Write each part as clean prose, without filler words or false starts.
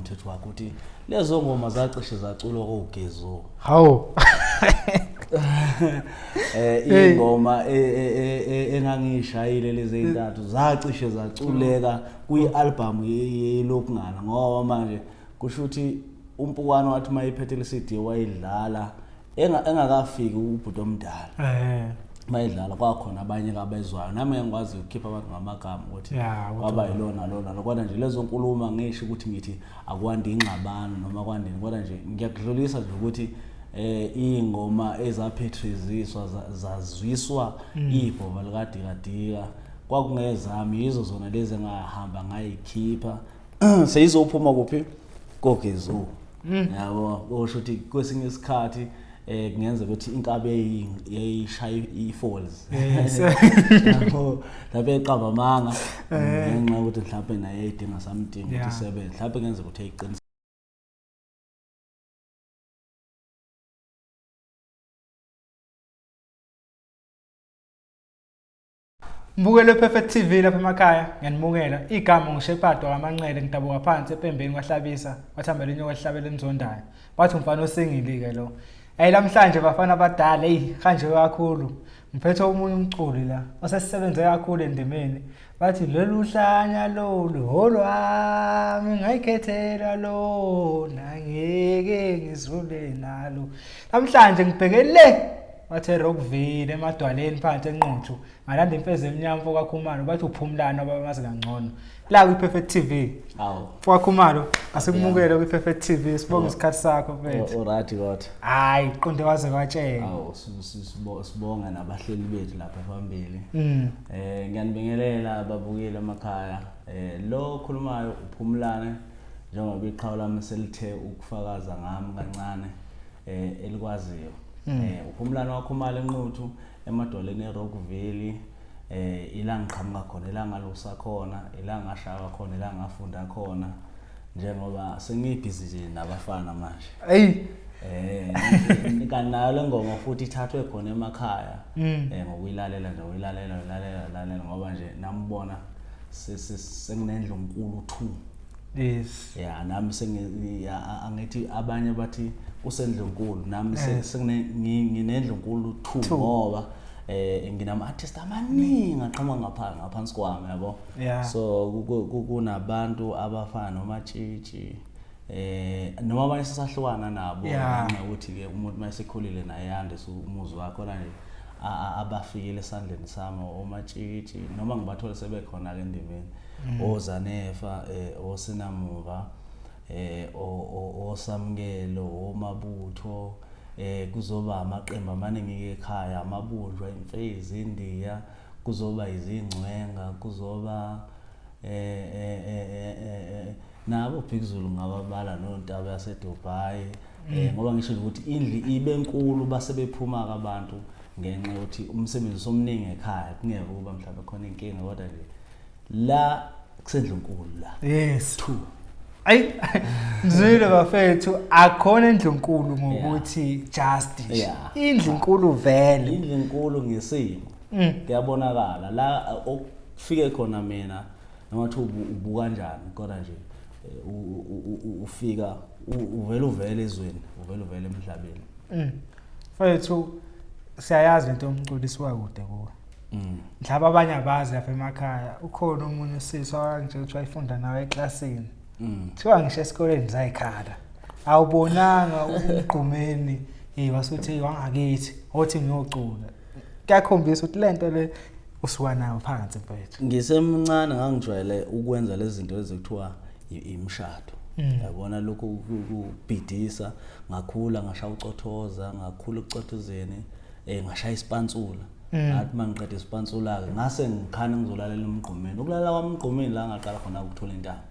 nomthetho wakhe ukuthi lezo ngoma zacishe zaculwa kogezo. Hawu. Ingoma e, e, e, engangiyishayile lezi ezintathu zacishe zaculeka kwi-album yelokungana ngoba manje kusho ukuthi uMpukwana wathi uma iphethe le CD wayidlala engakafiki ubhuti omdala. Mayidlala kwakhona abanye kabezwayo nami ngikwazi ukukhipha abantu ngamagama ukuthi kwaba yilona lona lo kodwa nje lezo nkulumo angisho ukuthi ngithi akwandi ingxabano noma kwandini kodwa nje ngiyakudlulisa nje ukuthi ingoma ezaphethriziswa zazwiswa ibhova likadikadika kwakungezami yizo zona lezi engahamba ngayikhipha seyizophuma kuphi kogezo. Yabo kusho ukuthi kwesinye isikhathi kungenzeka ukuthi inkabi yayishaya i-falls. Yabo lapho eqamba amanga ngenxa yokuthi mhlawumbe naye idinga something ukuthi isebenze mhlawumbe kungenzeka ukuthi ayiqinise. Mbukelo Perfect TV lapha emakhaya ngiyanimukela. Igama nguShepard wakaManqele ngidabuka phansi ePembeni kwaHlabisa kwathambela inyoka ehlabela emzondayo. Bathi umfana osingili ke lo. Hey namhlanje bafana abadala hey kanje kakhulu. Ngiphethe omunye umculi la osesisebenze kakhulu endimeni. Bathi lolu hlanya lolu holwami ngayikhethela lona ngeke ngizule nalo. Namhlanje ngibheke le bathe Rockville emadwaleni phansi eNquthu ngalanda imfezi emnyama mfo kaKhumalo bathi uphumlana abamazi kangcono la kwi-Perfect TV. Awu. Mfo kaKhumalo asikumukele kwi-Perfect TV sibonge isikhathi sakho mfethu. Alright kodwa. Hayi qonde waze watshela. Awu sibonga nabahleli bethu lapha phambili. Ngiyanibingelela ababukeli emakhaya. Lo khulumayo uphumlane njengoba iqhawe lami selithe ukufakaza ngami kancane elikwaziyo. Uphumlane wakhumala eNquthu emadwaleni eRockville ila ngiqhamuka khona ila ngalusa khona ila ngashaywa khona ila ngafunda khona njengoba sengibhizi nje nabafana manje. Hey kanti nayo le ngoma futhi ithathwe khona emakhaya ngokuyilalela nje uyilalela uyilalela lalela ngoba nje nambona senginendlu enkulu 2. Yes. Yeah nami angithi abanye bathi usendlunkulu nami nginendlu enkulu 2 ngoba nginama artist amaningi aqhamuka ngaphansi kwami yabo. So kunabantu abafana noMatshitshi noma abanye sisahlukana nabo ngenxa yokuthi ke umuntu mayesekhulile naye yandise umuzi wakhe kodwa nje abafikile esandleni sami oMatshitshi noma ngibathole sebekhona ke endimeni oZanefa oSinamuva oSamkelo oMabutho kuzoba amaqembu amaningi ekhaya amabunjwa imfezi India kuzoba izingcwenga kuzoba nabo Big Zulu ngababala noNtaba yaseDubai ngoba ngisho ukuthi indlu ibe nkulu base bephuma abantu ngenxa yokuthi umsebenzi omningi ekhaya kungeke kuba mhlawumbe khona inkinga kodwa nje la kusendlunkulu la. Yes. 2. Ayi ngizwile bafethu akhona endlunkulu ngokuthi just nje. Indlunkulu vele. Indlunkulu ngesimo. Kuyabonakala la okufike khona mina noma thi ubuka kanjani kodwa nje ufika uvela uvele ezweni uvela uvele emhlabeni. Mfethu siyayazi into yomculo isuka kude kuwe. Mhlawumbe abanye abazi lapha emakhaya ukhona omunye usisi owangitshela ukuthi wayefunda nawe eklasini. Kuthiwa ngisho esikoleni zayikhala. Awubonanga umgqumeni wasuthi wangakithi othi ngiyocula. Kuyakhombisa ukuthi lento le usuka nayo phansi mfethu. Ngisemncane ngangijwayele ukwenza lezi zinto ezikuthiwa imishado. Yabona lokhu kubhidisa ngakhula ngashaya ucothoza ngakhula ucothozeni ngashaya isipansula. Ngathi mangiqeda isipansula ke ngase ngikhana ngizolalela umgqumeni. Ukulala kwami umgqumeni la ngaqala khona ukuthola intambo.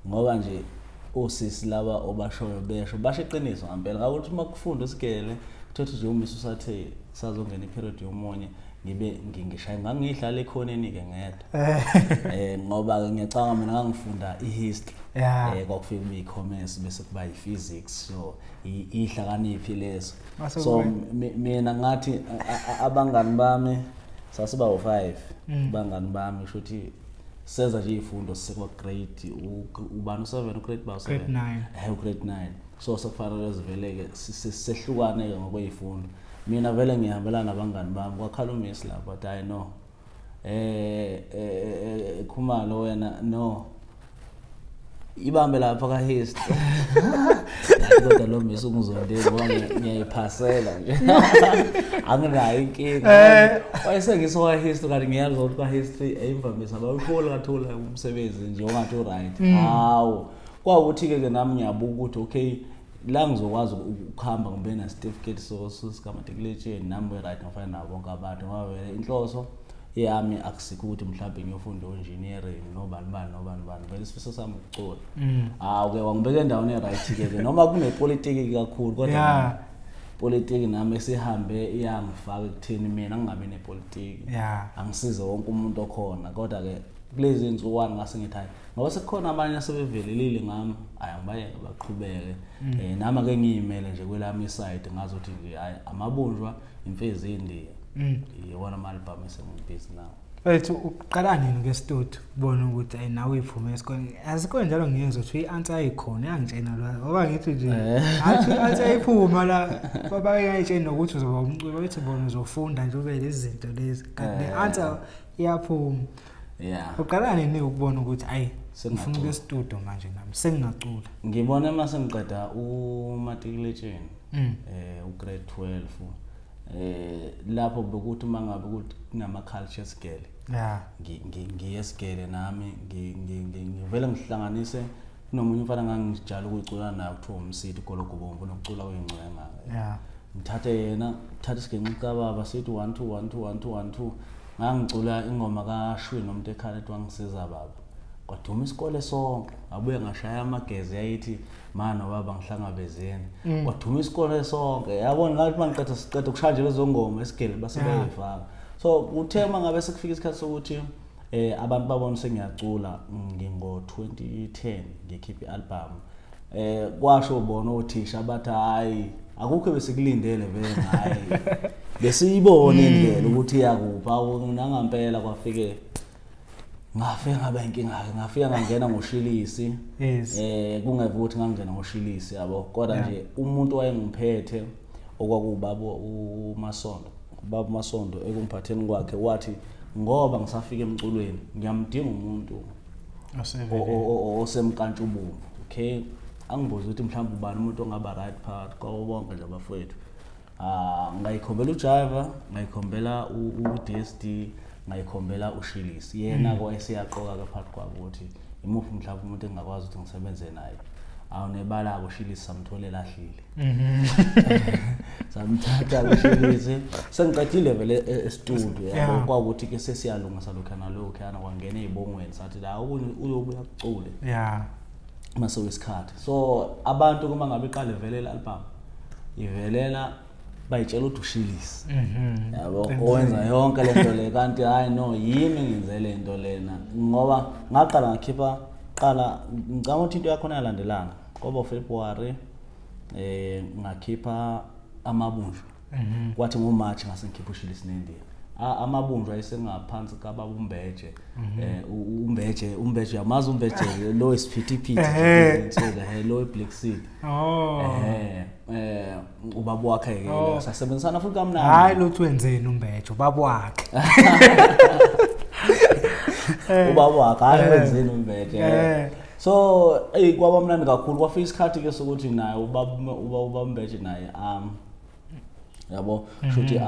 Ngoba nje osisi laba obashoyo besho basho iqiniso ngempela ngakuthi uma kufunda isigele kuthatha nje umisa usathe sazongena iperiod yomunye ngibe ngishaya ngangidlala ekhoneni ke ngedwa. Ngoba ke ngiyacabanga mina ngangifunda ihistory. Kwakufika kube i-commerce bese kuba i-physics so ihlakaniphi leso. So mina ngathi abangani bami sasiba u5 abangani bami kusho ukuthi Senza nje izifundo sisekwa grade ubani u7, ugrade ba u7, grade 9, ugrade 9. So sekufanele siveleke sehlukane ke ngokwezifundo. Mina vele ngihambelana nabangani bami, kwakhala umiss lapho but I know Khumalo wena no ibambe lapha ka history, kodwa lo miss ungizondeli ngoba ngiyayiphasela nje, anginayo inkinga. Wayesengiso kwa history, kanti ngiyazi ukuthi kwa history imvamisa abawutholi kathola umsebenzi nje ongathi uright. Hawu, kwawukuthi ke nami ngiyabuka ukuthi okay, la ngizokwazi ukuhamba ngibe na certificate so sikamatikuletsheni nami be right, ngifana nabo bonke abantu, ngoba vele inhloso yami akusikho ukuthi mhlawumbe ngiyofunda engineering nobani bani nobani bani, vele isifiso sami ukucula. Hawu ke, wangibeka endaweni e-right ke noma kunepolitiki kakhulu, kodwa politiki nami esihambe iyangifaka ekutheni mina ngingabi nepolitiki, angisize wonke umuntu okhona. Kodwa ke kulezi insukwana ngase ngithi hayi, ngoba sekukhona abanye asebevelelile ngami, hayi angibayeke baqhubeke. Nami ake ngiyimele nje kwelami iside, ngazi ukuthi nje hayi, amabunjwa imfezi indiya iwona ama-album esengibhizi nawo. Wethu, uqala nini ke studio ubona ukuthi ayi nawe iphume esikoleni? Asikho njalo, ngiyezwa ukuthi i-answer ayikhona, iyangitshena lo, ngoba ngithi nje athi i-answer ayiphuma la, babayayitshena nokuthi uzoba umculo, bethi bona uzofunda nje ube lezi zinto lezi, kanti ne-answer iyaphuma. Uqala nini ukubona ukuthi ayi, ngifuna ukuya studio manje, nami sengingacula? Ngibona uma sengiqeda umatikuletsheni, ugrade 12, lapho bekuthi uma ngabe ukuthi kunama culture sigele, ngiye esigele nami, ngivele ngihlanganise kunomunye umfana ngangijala ukuyicula naye kuthiwa umsithi Gologobomvu, nokucula kwengcwenga. Ngithathe yena, ngithathe isigenci kababa, sithi 1 2 1 2 1 2 1 2, ngangicula ingoma kaShwi nomuntu ekhaya ethi wangisiza baba, kwaduma isikole sonke. Ngabuye ngashaya amagezi yayithi mana baba ngihlangabezeni, kwaduma isikole sonke, yabona. Ngathi mangiqeda siqeda ukushaya nje lezo ngoma esigele base bayifaka. So kuthe uma ngabe sekufika isikhathi sokuthi abantu babona sengiyacula, ngingo 2010 ngikhipha ialbum, kwasho bona othisha bathi hayi, akukho besikulindele vele, hayi besiyibona indlela ukuthi iyakupha nangampela. Kwafike ngafika ngaba inkinga ke, ngafika ngangena ngoshilisi. Kungeve ukuthi ngangena ngoshilisi, yabo, kodwa nje umuntu wayengiphethe okwakuwubaba uMasondo, ubaba uMasondo ekumphatheni kwakhe wathi ngoba ngisafika emculweni ngiyamdinga umuntu osemkantshubomvu. Okay, angibuze ukuthi mhlawumbe ubani umuntu ongaba right phakathi kwabo bonke nje abafowethu. Ah, ngayikhombela uJiva, ngayikhombela u-DSD, ngayikhombela uShilisi, yena ko esiyaqoka ke phakathi kwabo ukuthi imuphi mhlawumbe umuntu engingakwazi ukuthi ngisebenze naye. Awunebala-ke uShilisi samthola elahlile, samthatha uShilisi sengiqedile vele estudio, yabo. Kwawukuthi ke sesiyalungisa lokhu nalokhuyana, kwangena ey'bongweni, sathi la okunye uyobuya kucule mase wesikhathi. So abantu kuma ngabe iqale vele le-album ivelela bayitshela ukuthi uShilisi, yabo, owenza yonke lento le, kanti hayi no, yimi ngenze lento lena, ngoba ngaqala ngakhipha qala, ngicabanga ukuthi into yakhona yalandelana kwaba February, ngakhipha amabunjwa, kwathi ngoMarch ngase ngikhipha uShilisi nendiya. Amabunjwa ayesengaphansi kababa uMbeje, uMbeje, uMbeje yamazi uMbeje lo isiphithiphithi insuku lo eBlack Seed. Ubaba wakhe ke, sasebenzisana futhi kamnandi. Hayi lutho, wenzeni uMbeje ubaba wakhe? Ubaba wakhe, hayi wenzeni uMbeje. So ey, kwaba mnandi kakhulu. Kwafika isikhathi ke sokuthi naye ubaba ubaba uMbeje naye yabo, shuthi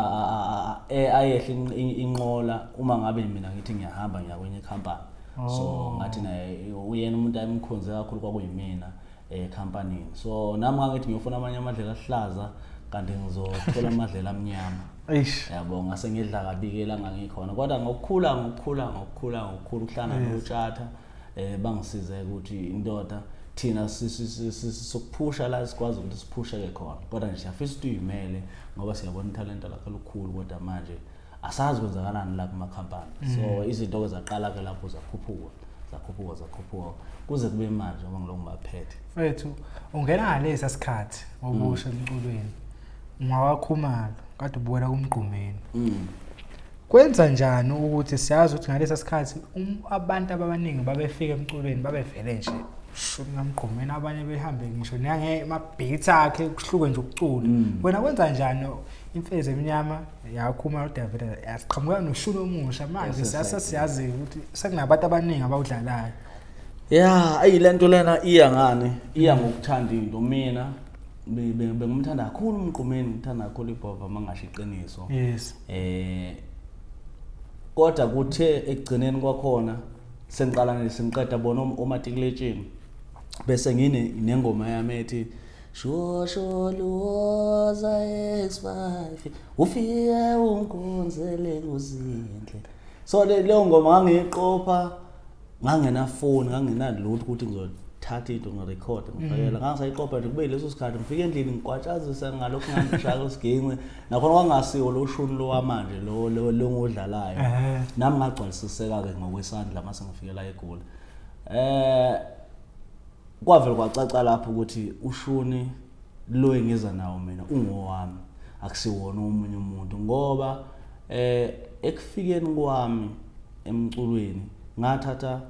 ayehle inqola uma ngabe mina ngithi ngiyahamba ngiya kwenye company. So ngathi naye uyena umuntu ayemkhonze kakhulu kwakuyimina ecompanyini, so nami ngangithi ngiyofuna amanye amadlela ahlaza kanti ngizothola amadlela amnyama. Eish. Yabo, ngase ngidla kabi-ke la ngangikhona, kodwa ngokukhula ngokukhula ngokukhula ngokukhula ukuhlangana notshatha bangisize ukuthi indoda thina sokuphusha la sikwazi ukuthi siphusheke khona, kodwa nje siyafisa ukuthi uyimele ngoba siyabona ithalenta lakho lukhulu, kodwa manje asazi kwenzakalani la kumakhampani. So izinto-ke zaqala-ke lapho, zakhuphuka zakhuphuka zakhuphuka kuze kube manje ngoba ngilokhu ngibaphethe. Mfethu, ungena ngalesa sikhathi obusha emculweni, ungawakhumalo kade ubukela kumgqumeni. Kwenza njani ukuthi siyazi ukuthi ngalesa sikhathi abantu abaningi babefika emculweni babevele nje shumi kamgqumeni abanye behambe ngisho nange-mabhithi akhe kuhluke nje ukucula. Wena kwenza njani imfezi emnyama yakhuma uDavid yasiqhamuka noshuni omusha manje siyase siyazi ukuthi sekunabantu abaningi abawudlalayo. Ya, ayi lento lena iya ngani? Iya ngokuthanda into. Mina bengimthanda kakhulu uMgqumeni, ngithanda kakhulu ibhova mangasho iqiniso. Kodwa kuthe ekugcineni kwakhona sengiqala nje sengiqeda bona omatikuletsheni bese ngine nengoma yami ethi shosho luwoza X5 ufike unkonzele kuzindle. So leyo ngoma ngangiyiqopha ngangenafoni, ngangenalutho ukuthi ngizothatha into ngirekhode ngifakela. Ngangisayiqopha nje kube leso sikhathi ngifike endlini ngikwatshazisa ngalokhu ngangishaya isiginci, nakhona kwangasiwo lo shuni lo wamanje lo lo lo ngodlalayo. Nami ngagcwalisiseka-ke ngokwesandla mase ngifikela eGoli. Kwavele kwacaca lapho ukuthi ushuni lo engiza nawo mina ungowami, akusiwona omunye umuntu, ngoba ekufikeni kwami emculweni ngathatha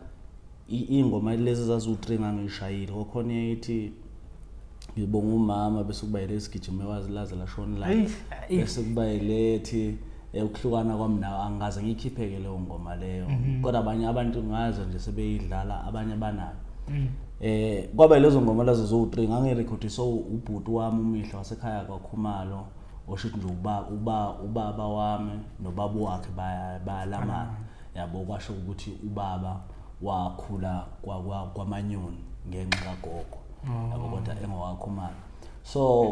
ingoma lezi zaziwu-3 ngangiyishayile. Kwakhona eyithi ngibonga umama, bese kuba yile sigijima wazi laze lashona la, bese kuba yilethi ukuhlukana kwami nawe. Angikaze ngiyikhipheke leyo ngoma leyo, kodwa abanye abantu ngazo nje sebeyidlala, abanye banayo. Kwaba lezo ngoma lezo zowu-3 ngangirekhodiswa ubhuti wami uMihla wasekhaya kwaKhumalo, osho ukuthi nje uba ubaba wami nobaba wakhe bayalamana, yabo. Kwasho ukuthi ubaba wakhula kwaManyoni ngenxa kagogo, yabo, kodwa engowaKhumalo. So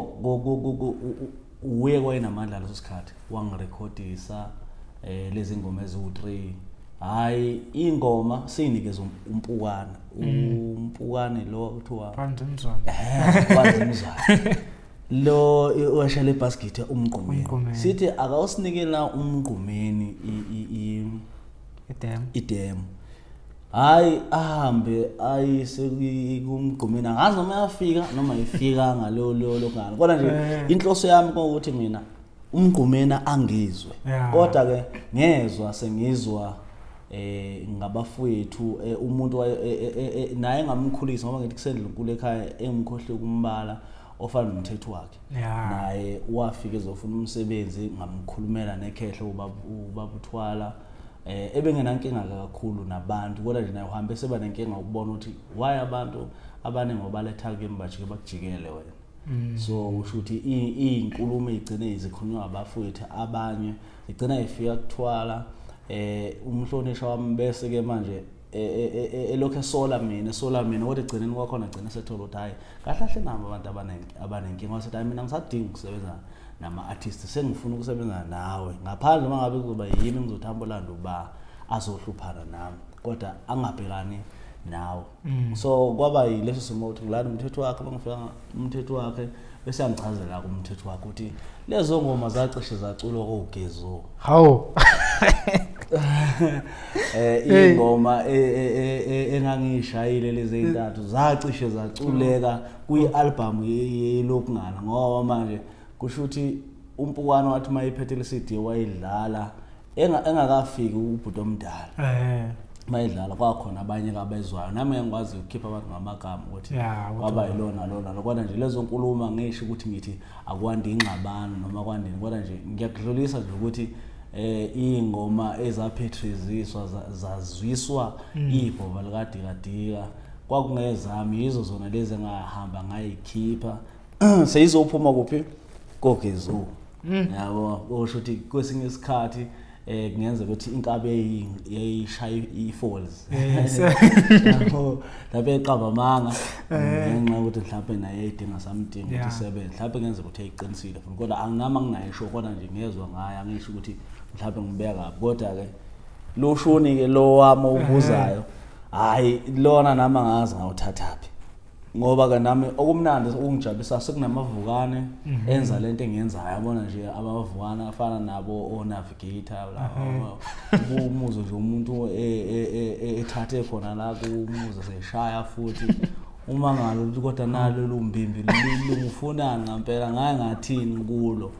uye kwayenamandla leso sikhathi wangirekhodisa lezi ngoma eziwu-3. Hayi, ingoma siyinikeza uMpukane, uMpukane lo kuthiwa Phansi umzwana. Phansi umzwana lo washela ibasket uMgqumeni. UMgqumeni. Sithi akawusinikela uMgqumeni I-demo. I-demo, hayi, ahambe ayise kuMgqumeni, angazi noma yafika noma ifika ngalo lo lokungana, kodwa nje inhloso yami ukuthi mina uMgqumeni angizwe. Kodwa ke ngezwa sengizwa ngabafowethu umuntu naye engamkhulisa, ngoba ngithi kusendlunkulu ekhaya engimkhohle ukumbala ofana nomthetho wakhe. Naye wafika ezofuna umsebenzi, ngamkhulumela nekhehlo ubabuthwala ebengenankinga kakhulu nabantu, kodwa nje naye uhambe seba nenkinga ukubona ukuthi why abantu abaningi obaletha kimi bajike bakujikele wena. So usho ukuthi iy'nkulumo ey'gcine zikhulunywa abafowethu abanye zigcina ifika kuthwala umhlonishwa wami, bese ke manje elokhu esola mina, esola mina, kodwa egcineni kwakhona agcina sethola ukuthi hhayi, kahle kahle nabo abantu abanenkinga. Wasethi, "Hhayi, mina ngisadinga ukusebenza nama-artist, sengifuna ukusebenza nawe, ngaphandle uma ngabe kuzoba yimi ngizothi hamba olanda uba azohluphana nami, kodwa angabhekani nawe." So kwaba yileso simo ukuthi ngilanda umthetho wakhe. Uma ngifika umthetho wakhe bese yangichazela-ke umthetho wakhe ukuthi lezo ngoma zacishe zaculwa kogezo. Hawu. Ingoma engangiyishayile lezi ezintathu zacishe zaculeka kwi-album yelokungana, ngoba manje kusho ukuthi uMpukwane wathi uma iphethe le CD wayidlala engakafiki ubhuti omdala. Mayidlala kwakhona abanye abezwayo, nami ngikwazi ukukhipha abantu ngamagama ukuthi kwaba yilona lona lo. Kodwa nje lezo nkulumo ngisho ukuthi ngithi akwandi ingxabano noma kwandini, kodwa nje ngiyakudlulisa nje ukuthi ingoma ezaphethriziswa zazwiswa ibhova likadikadika kwakungezami, yizo zona lezi engahamba ngayikhipha seyizophuma kuphi kogezu, yabo. Kusho ukuthi kwesinye isikhathi kungenzeka ukuthi inkabi yayishaya i-falls, yabo, lapho eqamba amanga ngenxa yokuthi mhlawumbe naye yayidinga something ukuthi isebenze, mhlawumbe kungenzeka ukuthi yayiqinisile futhi, kodwa anginami anginayo sure, kodwa nje ngezwa ngayo, angisho ukuthi mhlawumbe ngibeka kabi. Kodwa-ke lo shuni-ke lo wami owubuzayo, hhayi, lona nami angazi ngawuthathaphi, ngoba ke nami okumnandi okungijabulisa sekunamavukane enza lento engiyenzayo, yabona nje, amavukane afana nabo o-navigator laba, umuzwe nje umuntu ethathe khona la kumuze seshaya futhi uma ngalo ukuthi kodwa nalo lumbimbi lungifunani ngampela, ngaye ngathini kulo.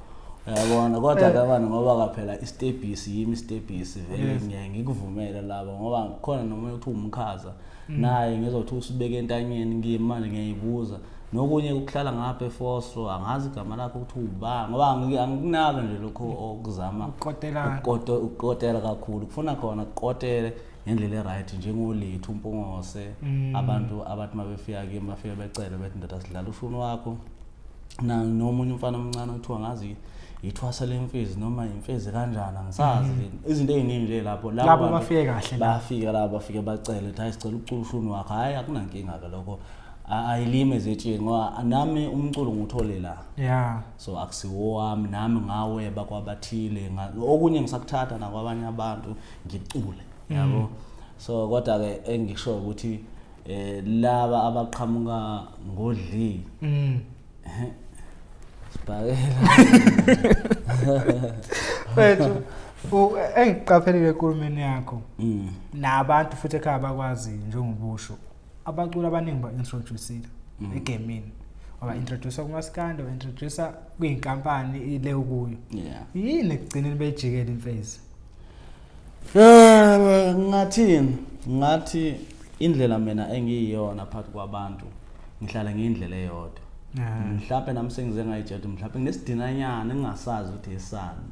Yabona kodwa ke abantu ngoba kaphela istebhisi yimi istebhisi vele Yes. ngiyaye ngikuvumele labo ngoba khona noma uthi umkhaza naye ngizothi usibeke entanyeni kimi manje ngiyayibuza nokunye ukuhlala ngapha eFoslo angazi igama lakho ukuthi uba ngoba angikunaki nje lokho okuzama Ukukotelana. Ukukotela kakhulu kufuna khona kukotele ngendlela e-right njengolethu uMpungose abantu abathi uma befika kimi bafike becele bethi ndoda sidlala ushuni wakho na nomunye umfana omncane othiwa ngazi ithwasa lemfezi noma imfezi kanjani angisazi izinto ey'ningi nje lapho Labo bantu bafike kahle la. bafika la bafike bacele ukuthi hayi sicela ukucula ushuni wakho. Hhayi akunankinga-ke lokho. Ayilime zetsheni ngoba nami umculo ngiwuthole la so akusiwo wami nami ngaweba kwabathile okunye ngisakuthatha nakwabanye abantu ngicule yabo. So kodwa ke engisho ukuthi laba abaqhamuka ngodli sibhakela. Mfethu, engiqaphelile enkulumeni yakho nabantu futhi ekhaya bakwazi njengobusho abaculi abaningi ba-introduce-ile egemini, waba-introduce kumaskandi, wa-introduce kwiy'nkampani ile ukuyo. Yini ekugcineni beyijikele imfezi? Ngathini, ngathi indlela mina engiyiyona phakathi kwabantu ngihlala ngiyindlela eyodwa. Mhlawumbe nami sengize ngayitshela ukuthi mhlawumbe nginesidinanyana engingasazi ukuthi esani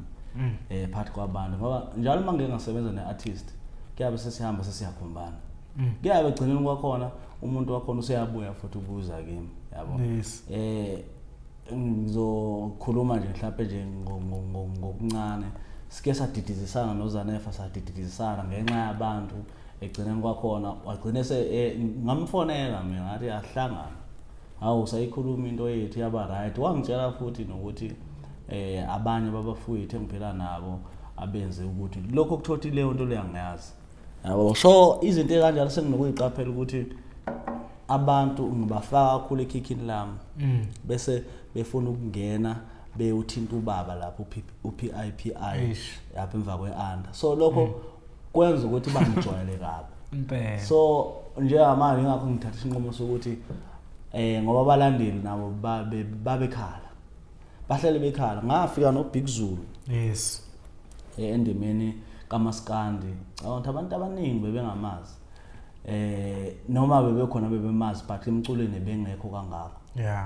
phakathi kwabantu ngoba njalo uma ngike ngasebenza ne-artist kuyabe sesihamba sesiyakhombana. Kuyabe egcineni kwakhona umuntu wakhona useyabuya futhi ubuza kimi yabo. Ngizokhuluma nje mhlawumbe nje ngokuncane sike sadidizisana noZanefa, sadidizisana ngenxa yabantu egcineni kwakhona wagcine se ngamfonela mina ngathi ahlangana hawu sayikhuluma into yethu yaba right. Wangitshela futhi nokuthi abanye babafowethu engiphila nabo abenze ukuthi lokho kuthothi leyo nto leyo angiyazi yabo. So izinto ekanjalo senginokuyiqaphela ukuthi abantu ngibafaka kakhulu ekhikhini lami bese befuna ukungena beyothinta ubaba lapho u-PIPI lapha emva kwe-under. So lokho kwenza ukuthi bangijwayele kabi. Impela. So njengamanje ingakho ngithatha isinqumo sokuthi ngoba abalandeli nabo babekhala bahlele bekhala. Ngafika no Big Zulu endimeni kaMaskandi. Cabanga abantu abaningi bebengamazi noma bebekhona bebemazi but emculweni bengekho kangako.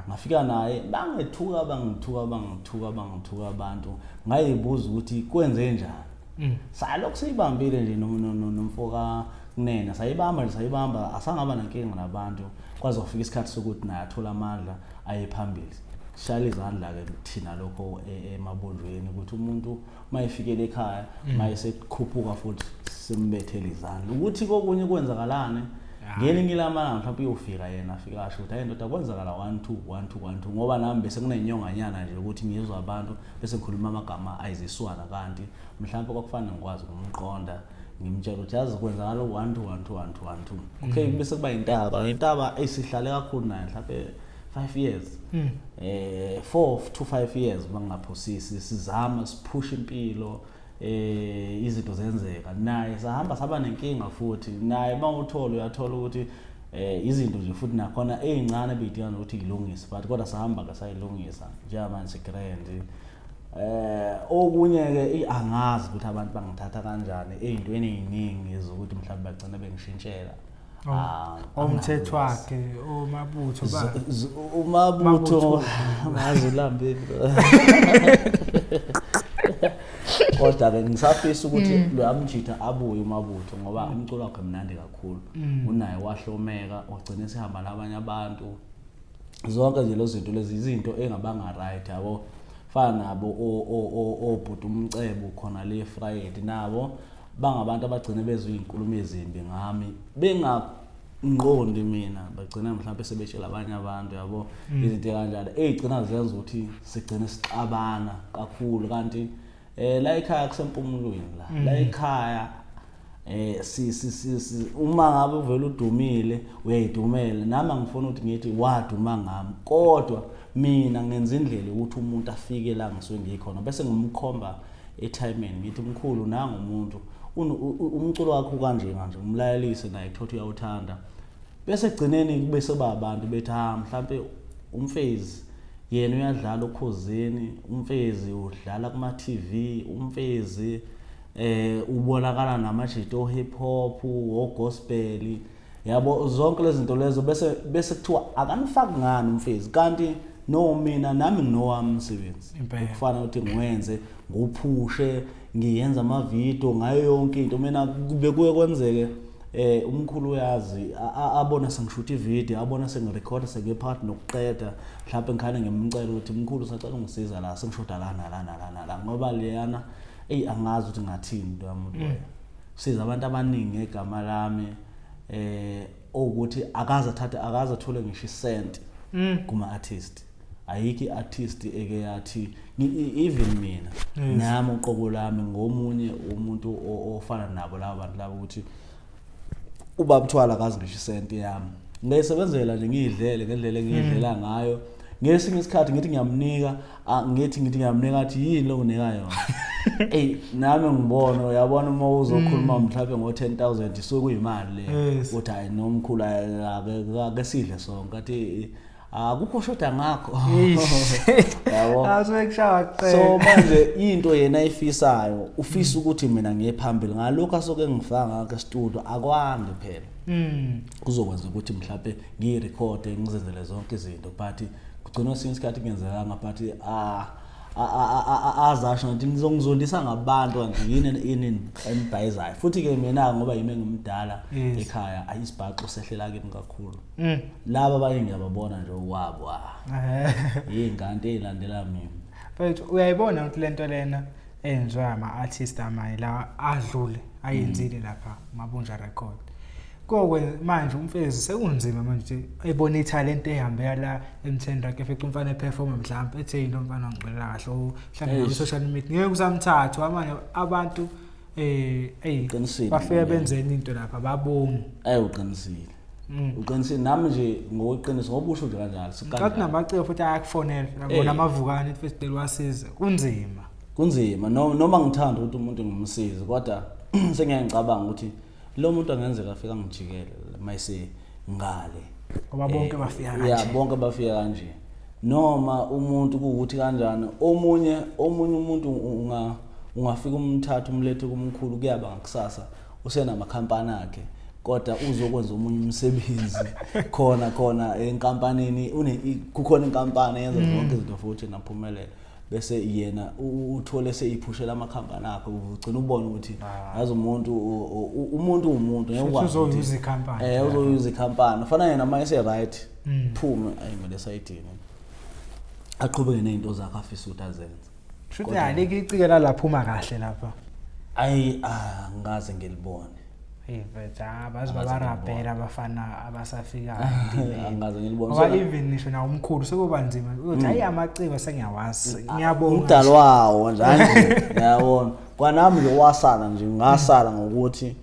Ngafika naye bangethuka bangithuka bangithuka bangithuka abantu ngayibuza ukuthi kwenze njani. Salokhu siyibambile nje nomfoka Kunene sayibamba nje sayibamba asangaba nankinga nabantu kwaze kufika isikhathi sokuthi naye athola amandla aye phambili. Shayela izandla ke thina lokho emabondweni ukuthi umuntu mayefikele ekhaya mayesekhuphuka futhi simbethele izandla ukuthi kokunye kwenzakalane ngelinye ilamalanga mhlawumbe uyofika yena afika asho ukuthi hayi ndoda kwenzakala 1 2 1 2 1 2 ngoba nami bese kunenyonganyana nje ukuthi ngizwa abantu bese ngikhuluma amagama ayiziswana kanti mhlawumbe kwakufanele ngikwazi ukumqonda ngimtshela ukuthi yazi kwenzakala 1 2 1 2 1 2 1 2 okay bese kuba intaba esihlale kakhulu naye mhlawumbe 5 years 4 to 5 years bangaphosisi sizama siphusha impilo izinto zenzeka naye sahamba saba nenkinga futhi naye mawuthola uyathola ukuthi izinto nje futhi nakhona ezincane beyidinga ukuthi ilungise but kodwa sahamba ke sayilungisa njengamanje grand. Okunye ke angazi ukuthi abantu bangithatha kanjani ezintweni eziningi zokuthi mhlawumbe bagcina bengishintshela. Umthetho wakhe omabutho ba umabutho ngazi ulambile. Kodwa ke ngisafisa ukuthi lo amjitha abuye umabutho ngoba umculo wakhe mnandi kakhulu. Unaye wahlomeka wagcina sihamba nabanye abantu. Zonke nje lezo zinto lezi izinto engabanga right yabo. Fana nabo obhuti umcebo khona le Friday nabo bangabantu abagcina bezwe izinkulumo ezimbi ngami bengaqondi mina bagcina mhlawumbe sebetshela abanye abantu yabo izinto kanjalo ezigcina zenza ukuthi sigcine sixabana kakhulu kanti la ekhaya kusempumulweni la ekhaya si uma ngabe uvela udumile uyayidumela nami angifuni ukuthi ngithi waduma ngami kodwa mina ngenza indlela ukuthi umuntu afike la ngisuke ngikhona bese ngimkhomba ethimeni ngithi mkhulu nanga umuntu umculo wakho kanje kanje umlayelise naye kuthothi uyawuthanda bese egcineni kube seba abantu bethi ha mhlambe umfezi Yena uyadlala okhozini, uMfezi udlala kuma TV, uMfezi ubonakala namajito hip hop, o gospel, yabo zonke lezi zinto lezo, bese kuthiwa akanifaki ngani uMfezi, kanti no mina nami nginowami umsebenzi kufana ukuthi ngiwenze, ngiwuphushe, ngiyenza amavidiyo ngayo yonke into. Mina bekuye kwenzeke umkhulu uyazi, abona sengishutha ividiyo, abona sengirekhoda, sengiphakathi nokuqeda, mhlawumbe ngikhane ngimcela ukuthi mkhulu sacela ungisiza la, sengishoda la nala nala nala, ngoba leyana eyi angazi ukuthi ngathini into yamuntu loyo. Siza abantu abaningi ngegama lami, ukuthi akaze athathe, akaze athole ngisho isenti kuma artist. Ayikho i-artist eke yathi even mina nami uqobo lami ngomunye umuntu ofana nabo laba bantu laba, ukuthi ubaba Thwala akazi ngisho isenti yami, ngiyisebenzela nje, ngiyidlele ngendlela engiyidlela ngayo. Ngesinye isikhathi ngithi ngiyamnika, ngithi ngiyamnika, athi yini lo nginika yona? Ey, nami ngibona, uyabona uma uzokhuluma mhlawumbe ngo 10,000 isuke kuyimali le, uthi hayi nomkhulu ake sidle sonke, athi akukho shoda ngakho, yabo. So manje into yena ayifisayo, ufisa ukuthi mina ngiye phambili ngalokho asuke ngifaka ngakho e-studio, akwande phela. Kuzokwenza ukuthi mhlawumbe ngiyirekhode, ngizenzele zonke izinto, but kugcina esinye isikhathi kungenzekanga, but azasho ngathi nizongizondisa ngabantu, kanti yini yini enibhayizayo. Futhi-ke mina ngoba yimi engimdala ekhaya, ayisibhaxo sehlela kimi kakhulu. Laba abanye ngiyababona nje okwabo, yiy'ngane ey'landela mina. Mfethu, uyayibona ukuthi lento lena eyenziwa ama-artist amanye la adlule ayenzile lapha Mabunja Record, kokwe manje uMfezi sekunzima manje ukuthi ebone ithalente ehambela la M10 Rock, efica umfana eperforma, mhlawumbe ethe yini lo mfana wangicelela kahle, mhlawumbe Eish. ku-social media ngeke usamthatha. Amanye abantu ey Uqinisile, bafike Mngani. benzeni into lapha, babongi. Ayi, uqinisile. Uqinisile, nami nje ngokuqinisa ngoba usho nje kanjalo. Ngathi Sikanjalo. namaciko futhi ayakufonela Eh. ngona amavukane ethi festival wasiza, kunzima. Kunzima, noma ngithanda ukuthi umuntu ngimsize, kodwa sengiyaye ngicabanga ukuthi lo muntu angenzeka afika ngijikele mayise ngale. Ngoba bonke bafika Ya, kanje. bonke bafika kanje, noma umuntu kuwukuthi kanjani, omunye umuntu ungafika umthatha umlethe kumkhulu, kuyaba ngakusasa usenamakhampani akhe, kodwa uzokwenza omunye umsebenzi khona khona enkampanini, kukhona inkampani eyenza zonke izinto futhi naphumelela, bese yena uthole seyiphushela amakhampani akhe, ugcina ubone ukuthi yazi umuntu umuntu uwumuntu ngeke Futhi ukwazi ukuthi- uzoyuza ikhampani. Uzoyuza ikhampani, fana yena uma ese-right, phume ayimele esayidini, aqhubeke ney'nto zakhe afisa ukuthi azenze. Shuthi alikho icike lalaphuma kahle lapha. Ayi, angikaze ngilibone. Hey mfethu, baze Angaze babarabhela abafana abasafikayo endimeni. Angikaze ngilibone. Ngoba even ngisho nawo umkhulu sekuba nzima uthi hayi amaciko sengiyawazi, ngiyabonga. Umdalo wawo nje nje, yabona kwanami nje wasala nje, ngasala ngokuthi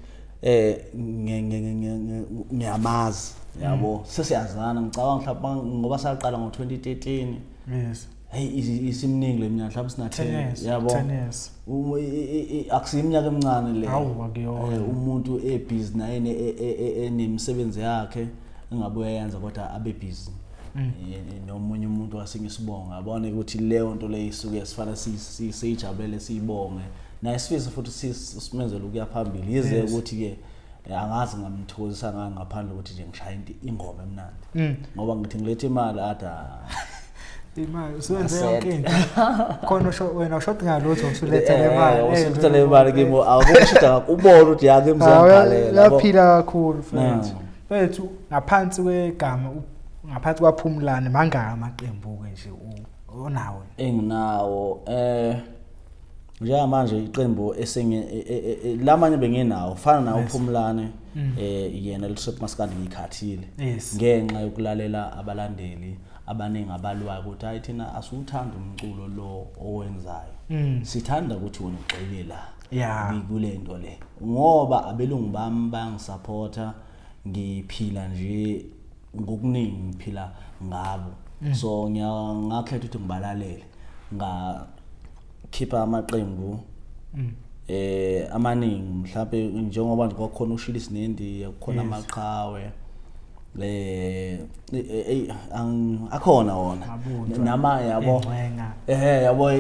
ngiyamazi, yabo, sesiyazana, ngicabanga mhlawumbe ngoba saqala ngo-2013. Hey, isimningi le minyaka, mhlawumbe sina 10 10 years. Yabo. 10 years. Akusiyo iminyaka emincane le. Hawu, akuyona. Umuntu ebhizi naye enemisebenzi yakhe engabe uyayenza, kodwa abe busy nomunye umuntu wasinye isibongo, yabona ukuthi leyo nto leyo isuke sifana siyijabulele, siyibonge naye, sifise futhi simenzele ukuya phambili, yize ukuthi-ke angazi ngamthokozisa ngani ngaphandle ukuthi nje ngishaya into ingoma emnandi, ngoba ngithi ngilethe imali ada. Imali usuwenze yonke into khona, usho wena ushoda ngalutho, usulethe le mali. Usulethe le mali kimi, akushoda, ubone ukuthi yake emzangikhalela. Yaphila kakhulu mfethu. Mfethu, ngaphansi kwegama ngaphansi kwaPhumlane, mangaka amaqembu ke nje onawo? Enginawo njengamanje iqembu esenye lamanye benginawo fana nawo uPhumlane, yena le-trip maskandi ngiyikhathile ngenxa yokulalela abalandeli abaningi abalwayo ukuthi hayi, thina asiwuthanda umculo lo owenzayo, sithanda ukuthi wena ugxile la kule nto le, ngoba abelungu bami bayangisupporta, ngiphila nje ngokuningi, ngiphila ngabo, so ngakhetha ukuthi ngibalalele, ngakhipha amaqembu amaningi, mhlawumbe njengoba nje kwakhona uShilisi neNdiya, kukhona amaqhawe. Akhona wona nama yabo yabo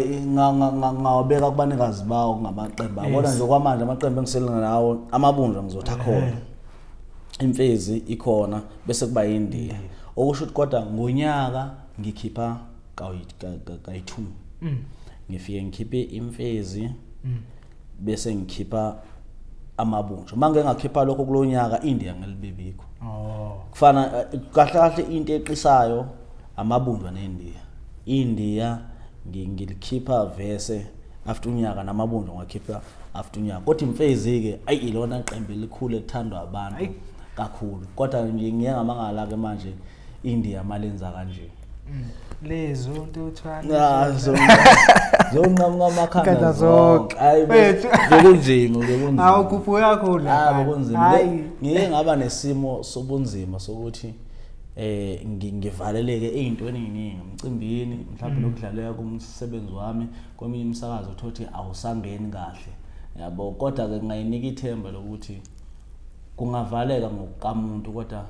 ngawabeka kubanikazi bawo ngamaqembu yabona nje kwamanje amaqembu engisebenza nawo amabunjwa ngizothi akhona imfezi ikhona bese kuba yindiya okusho ukuthi kodwa ngonyaka ngikhipha kayi-2 ngifike ngikhiphe imfezi bese ngikhipha amabunjwa uma ngike ngakhipha lokho kulo nyaka indiya ngelibibikho Oh. Kufana kahle kahle into eqisayo amabunjwa nendiya. Indiya ngilikhipha vese after unyaka namabunjwa ngakhipha after unyaka. Kodwa imfezi ke ayi ilona qembu elikhulu elithandwa abantu kakhulu. Kodwa nje ngiye ngamangala ke manje India malenza kanje. Lezo ntuthwane. Ah, zonqamuka amakhanda Ikhanda zonke. zonke. Hayi Wethu. bekunzima bekunzima. Awu khuphuka kakhulu. Ah lapha. bekunzima. Hayi. Ngike ngaba nesimo sobunzima sokuthi ngivaleleke ey'ntweni ey'ningi emcimbini mhlawumbe nokudlaleka kumsebenzi wami kweminye imisakazo uthole ukuthi awusangeni kahle yabo kodwa-ke ngingayinika ithemba lokuthi kungavaleka ngokukamuntu kodwa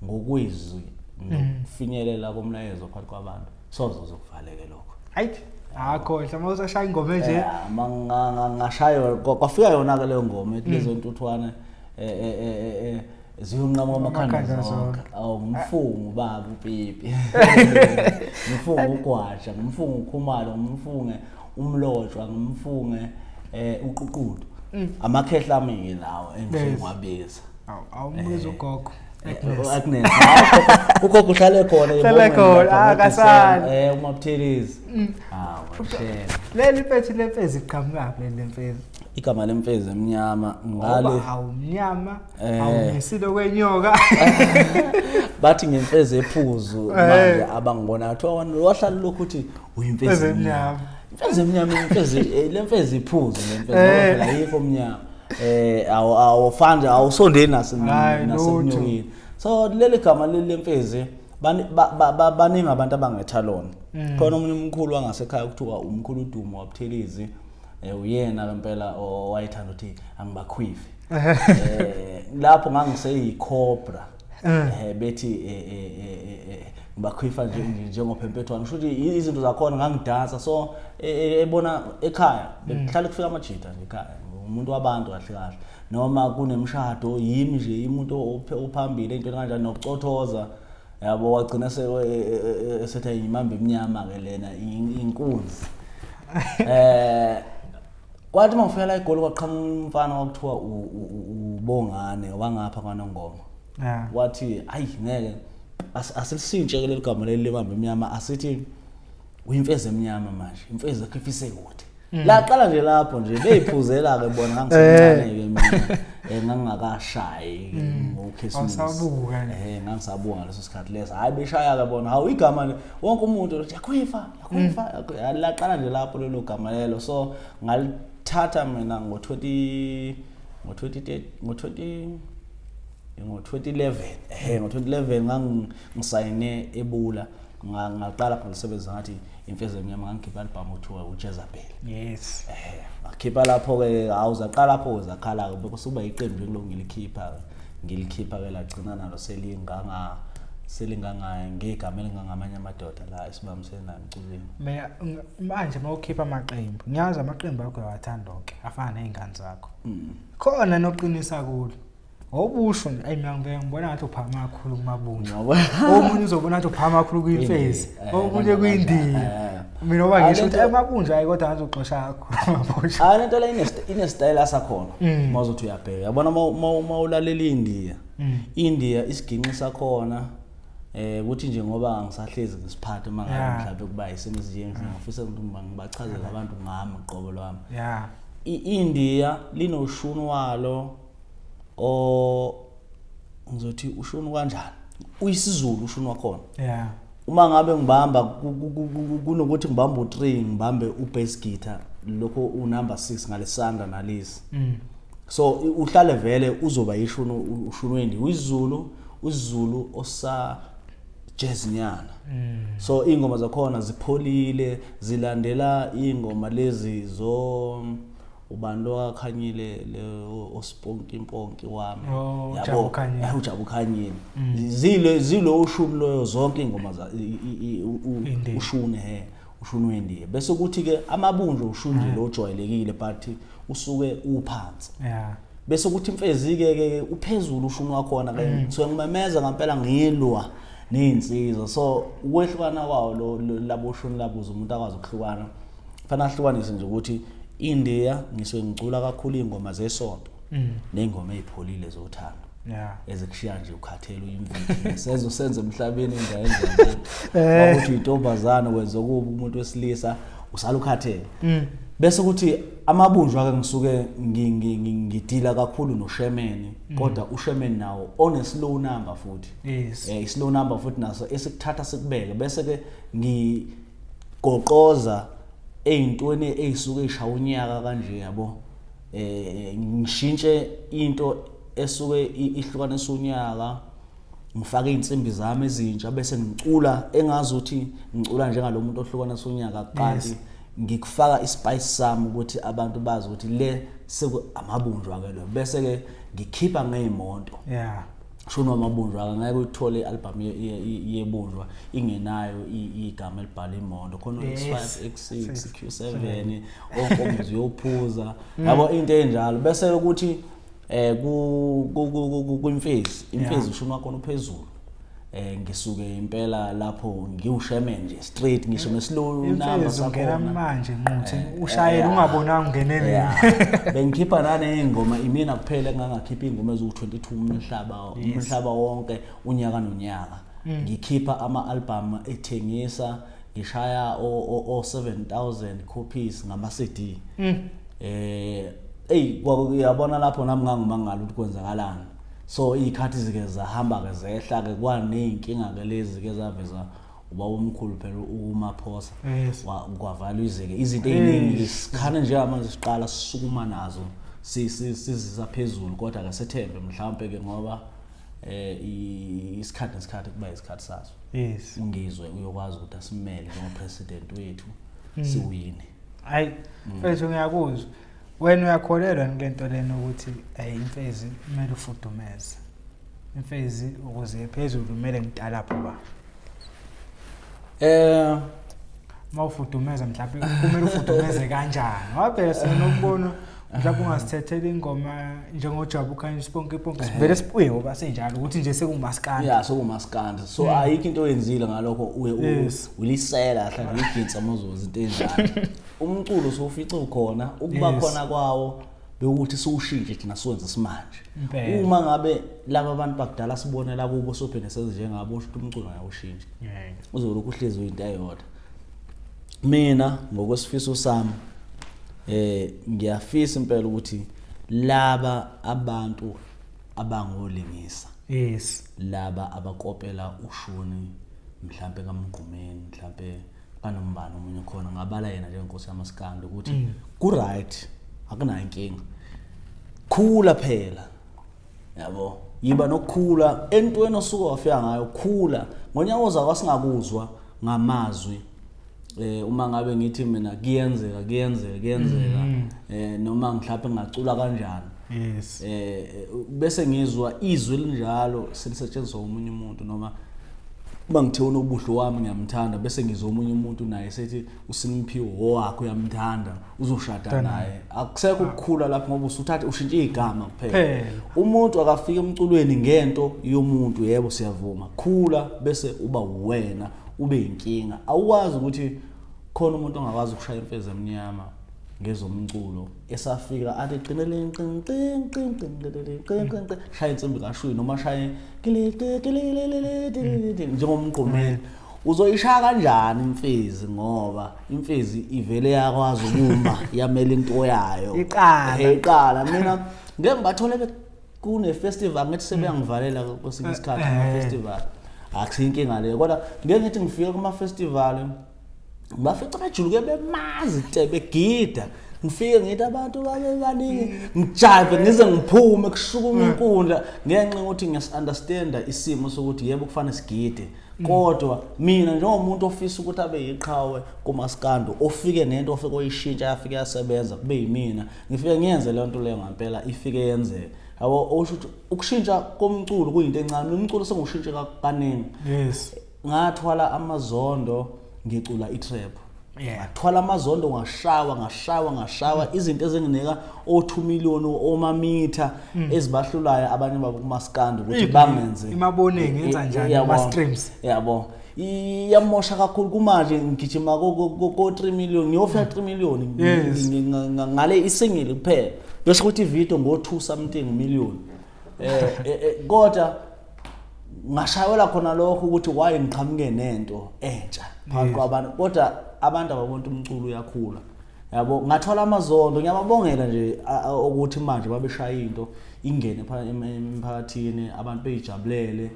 ngokwezwi nokufinyelela komlayezo phakathi kwabantu soze kuzokuvaleke lokho. Hayi. Akho, mhlawumbe usashaya ingoma nje. Ngashaya kwafika yona ke leyo ngoma ethi lezo ntuthwane ziyonqamuka amakhanda Amakhanda zonke. zonke. Awu ngimfunga ubaba uPipi. Ngimfunga uGwaja, ngimfunga uKhumalo, ngimfunge uMlotshwa, ngimfunge uQuqudu. Amakhehla ami ke lawo engiwabiza. Awu, awumbuzo ugogo. Agnes. Ugogo uhlale khona Uhlale khona, akasali. uMabuthelezi. Ah, washela. Leli mfethu lemfezi iqhamukaphi leli lemfezi? Igama lemfezi emnyama ngale Ngoba awumnyama, awumisile kwenyoka. Bathi ngemfezi ephuzu manje abangibona kuthiwa wahlala lokhu uthi uyimfezi Imfezi emnyama. emnyama. Imfezi emnyama imfezi lemfezi iphuzu lemfezi ngoba phela ayikho omnyama. Awufani awusondeli Hayi, lutho. nasenyokeni. So leli gama leli lemfezi baningi abantu abangetha lona. Khona omunye umkhulu wangasekhaya kuthiwa umkhulu uDumo waButhelezi. Uyena ngempela owayethanda ukuthi angibakhwife. Lapho ngangiseyicobra. Bethi ngibakhwifa nje njengophempethwane. Kusho ukuthi izinto zakhona ngangidansa so ebona ekhaya bekuhlale kufika amajita nje ekhaya. Umuntu wabantu kahle kahle. Noma kunemshado yimi nje umuntu ophambili entweni kanjani nokucothoza. Yabo wagcina sethi imamba emnyama ke lena inkunzi. Kwathi mangifika la eGoli kwaqhamuka umfana kwakuthiwa uBongane wangapha kwaNongoma. Wathi ayi ngeke asilishintshe ke leli gama leli lebamba emnyama asithi uyimfezi emnyama manje imfezi yakhe ifise kude. Laqala nje lapho nje beyiphuzela ke bona ngangisemncane ke mina ngangingakashayi ngoKhisimusi. Awusabuka nje. Ngangisabuka ngaleso sikhathi leso. Hayi beshaya ke bona hawu igama le wonke umuntu uthi yakhwifa yakhwifa laqala nje lapho lelo gama lelo so ngalithatha mina ngo-20 ngo-20 ngo-20 ngo-2011 ngo-2011 ngangisayine eBula ngaqala ngalisebenza ngathi imfezi emnyama ngangikhipha album othiwa uJezebel. Yes. Ngakhipha lapho ke awuzaqala lapho zakhala ke bekusuba iqembu nje kuloko ngilikhipha ke lagcina nalo selinganga ngegama elingangamanye amadoda la esibambisene nayo emculweni. Mina manje mawukhipha amaqembu ngiyazi amaqembu akho uyawathanda onke afana nezingane zakho. Khona noqinisa kulo. Obusho nje ayi mina ngibona ngathi uphakama kakhulu kumabunjwa. Omunye uzobona ngathi uphakama kakhulu kuyimfezi, omunye kuyindiya. Mina oba ngisho ukuthi amabunjwa ayi kodwa ngathi uxosha kakhulu amabunjwa. Hayi lento le inestyle sakhona. Mawuzothi uyabheka. Yabona uma ulalela iNdiya. India isiginci sakhona ukuthi nje ngoba angisahlezi ngisiphathe uma ngabe mhlawumbe kuba isimo esinje ngifisa ukuthi ngibachazele abantu ngami uqobo lwami. I-India linoshuni walo ngizothi ushuni kanjani? Uyisizulu ushuni wakhona. Uma ngabe ngibamba kunokuthi ngibambe u3 ngibambe ubass guitar lokho unumber 6 ngalesandla nalesi. So uhlale vele uzoba ishuni ushuni wendi uyizulu uZulu osa jazz nyana. So ingoma zakhona zipholile zilandela ingoma lezi zo Ubani lo akhanyile le osponki imponki wami? Oh, uJabu Khanyile. uJabu Khanyile. Zile zilo ushuni loyo, zonke ingoma za Indiya. Ushuni, he, ushuni wendiya. Bese kuthi ke amabunjo, ushuni nje lo ojwayelekile, but usuke uphansi. Bese kuthi imfezi ke ke uphezulu ushuni wakhona ke, ngisuke ngimemeza ngempela, ngilwa nezinsizwa. So ukwehlukana kwawo labo shuni labo, umuntu akwazi ukuhlukana, fanele ahlukanise nje ukuthi India ngisuke ngicula kakhulu ingoma zesonto ney'ngoma ey'pholile zothando ezikushiya nje ukhathele, uyimviki, senze senze emhlabeni indawo enjani, ukuthi uyintombazane wenza kubi umuntu wesilisa, usala ukhathele. Bese kuthi amabunjwa ke ngisuke ngidila kakhulu noshemeni, kodwa ushemeni nawo one slow number futhi. I-slow number futhi naso esikuthatha sikubeke, bese ke ngigoqoza ey'ntweni ey'suke ey'shaya unyaka kanje, yabo, ngishintshe into esuke ihlukanisa unyaka, ngifake iy'nsimbi zami ezintsha, bese ngicula engazi ukuthi ngicula njengalo muntu ohlukanisa unyaka, kanti ngikufaka ispice sami ukuthi abantu bazi ukuthi le seku amabunjwa ke lo. Bese ke ngikhipha ngey'moto. Shuni wamabunjwa ngeke uyithole i-album yebunjwa ingenayo igama elibhala imoto khona, X5, X6, Q7, onkomo ziyophuza, yabo, into enjalo. Bese ukuthi ku kwimfezi, imfezi ushuni wakhona uphezulu. Ngisuke impela lapho ngiwusheme nje straight, ngisho neslow number Imfezi ungena sakhona. Manje nquthe ushayela ungabonanga ungenele. Yeah. Bengikhipha naney'ngoma, imina kuphela engangakhipha iy'ngoma eziwu-22 umhlaba wonke, unyaka nonyaka. Ngikhipha ama-album ethengisa, ngishaya o-7000 copies ngama-CD. Eyi, uyabona lapho nami ngangimangala ukuthi kwenzakalani. So iy'khathi zike zahamba ke, zehla ke, kwaney'nkinga ke lezi ke zaveza ubaba omkhulu phela uMaphosa. Kwavalwa izeke, izinto ey'ningi sikhane njengamanje siqala sisukuma nazo, sizisa phezulu, kodwa ke sethembe mhlawumbe ke ngoba isikhathi nesikhathi kuba isikhathi saso. Ungizwe uyokwazi ukuthi asimele njengo-president wethu, siwine. Hayi mfethu, ngiyakuzwa. Wena uyakholelwa kule nto lena ukuthi ayi, imfezi kumele ufudumeze imfezi ukuze phezulu, kumele ngitalapho ba Uma ufudumeza, mhlawumbe kumele ufudumeze kanjani? Ngoba phela sinokubona mhlawumbe ungasithethela ingoma njengoJabu khanye, Sponky Ponky, sivele sibuye ngoba senjalo ukuthi nje sekumaskandi. Ya, sokumaskandi, so ayikho into oyenzile ngalokho, uye ulisela hlanje, uyiginsa amazozi, into enjalo. Umculo sowufice ukhona, ukuba khona kwawo bekuthi siwushintshe thina, siwenze simanje. Uma ngabe laba bantu bakudala sibonela kubo, sophinde senze njengabo, usho ukuthi umculo ngiyawushintsha, uzolokhu uhlezi uyinto eyodwa. Mina ngokwesifiso sami, ngiyafisa impela ukuthi laba abantu abangolingisa, laba abakopela ushuni mhlambe kaMgqumeni, mhlambe kanombani omunye khona, ngabala yena njengenkosi yamaskandi, ukuthi ku right, akunayo inkinga, khula phela, yabo, yiba nokukhula entweni osuke wafika ngayo. Khula ngonyaka ozayo, kwasingakuzwa ngamazwi. Uma ngabe ngithi mina kuyenzeka, kuyenzeka, kuyenzeka, noma mhlawumbe ngacula kanjani, bese ngizwa izwi elinjalo selisetshenziswa omunye umuntu, noma uma ngithe unobuhle wami ngiyamthanda, bese ngizwa omunye umuntu naye sethi uSimphiwe owakhe uyamthanda, uzoshada Done. naye. Akusekho ukukhula lapho ngoba usuthatha ushintshe igama kuphela. Kuphela. Umuntu akafika emculweni ngento yomuntu, yebo, siyavuma, khula bese uba wena, ube inkinga. Awukwazi ukuthi khona umuntu ongakwazi ukushaya imfezi emnyama ngezomculo, esafika athi qinele qin qin qin qin qin qin qin qin, shaya insimbi kashwi noma shaye njengomgqumeni, uzoyishaya kanjani imfezi? Ngoba imfezi ivele yakwazi ukuma, yamela into yayo. Iqala. Iqala. Mina ngeke ngibathole kune-festival, ngithi sebeyangivalela kwesinye isikhathi ama-festival, akusiyo inkinga leyo, kodwa ngeke ngithi ngifike kuma-festival ngibafica bejuluke bemazi te, begida. Ngifike ngithi abantu babe baningi, ngijive ngize ngiphume kushukuma inkundla ngenxa yokuthi ngiyas-understanda isimo sokuthi yebo kufanele sigide. Kodwa mina njengomuntu ofisa ukuthi abe yiqhawe kumaskando, ofike nento ofike oyishintsha yafike yasebenza kube yimina, ngifike ngiyenze leyo nto leyo ngampela ifike yenzeke. Yabo, okusho ukuthi ukushintsha komculo kuyinto encane. Umculo sengiwushintshe kaningi. Ngathwala amazondo ngicula i-trap. Ngathwala amazondo, ngashawa, ngashawa, ngashawa izinto ezinginika o2 million omamitha ezibahlulayo abanye babo kumaskandi ukuthi bangenze. Imaboneng yenza njani ama streams? Yabo. Iyamosha kakhulu kumanje ngigijima ko 3 million, ngiyofika 3 million ngale isingile kuphela. Bese kuthi video ngo 2 something million. Kodwa ngashayela khona lokho ukuthi why ngiqhamuke nento entsha phakathi kwabantu, kodwa abantu ababona umculo uyakhula. Yabo, ngathola amazondo, ngiyababongela nje ukuthi manje babeshaya into ingene emphakathini, abantu beyijabulele.